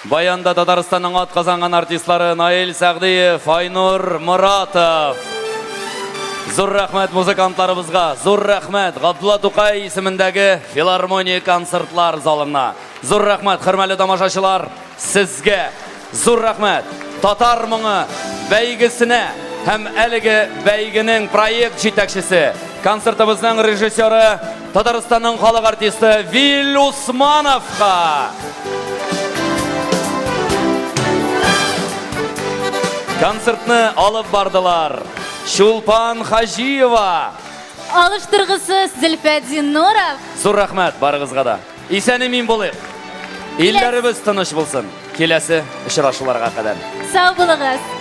Баянда Татарстанның атказанган артистлары Наил Сәгъдиев, Айнур Моратов. Зур рәхмәт музыкантларыбызга, зур рәхмәт Габдулла Тукай исемендәге филармония концертлар залына. Зур рәхмәт, хөрмәтле тамашачылар, сезгә. Зур рәхмәт Татар моңы бәйгесенә һәм әлеге бәйгенең проект җитәкчесе, концертыбызның режиссеры, Татарстанның халык артисты Вил Усмановка. Концертны алып бардылар Чулпан Хаҗиева. Алыштыргысыз Зөлфәт Зиннуров. Зур рәхмәт барыгызга да. Исән-имин булыйк. Илләребез тыныч булсын. Киләсе очрашуларга кадәр. Сау булыгыз.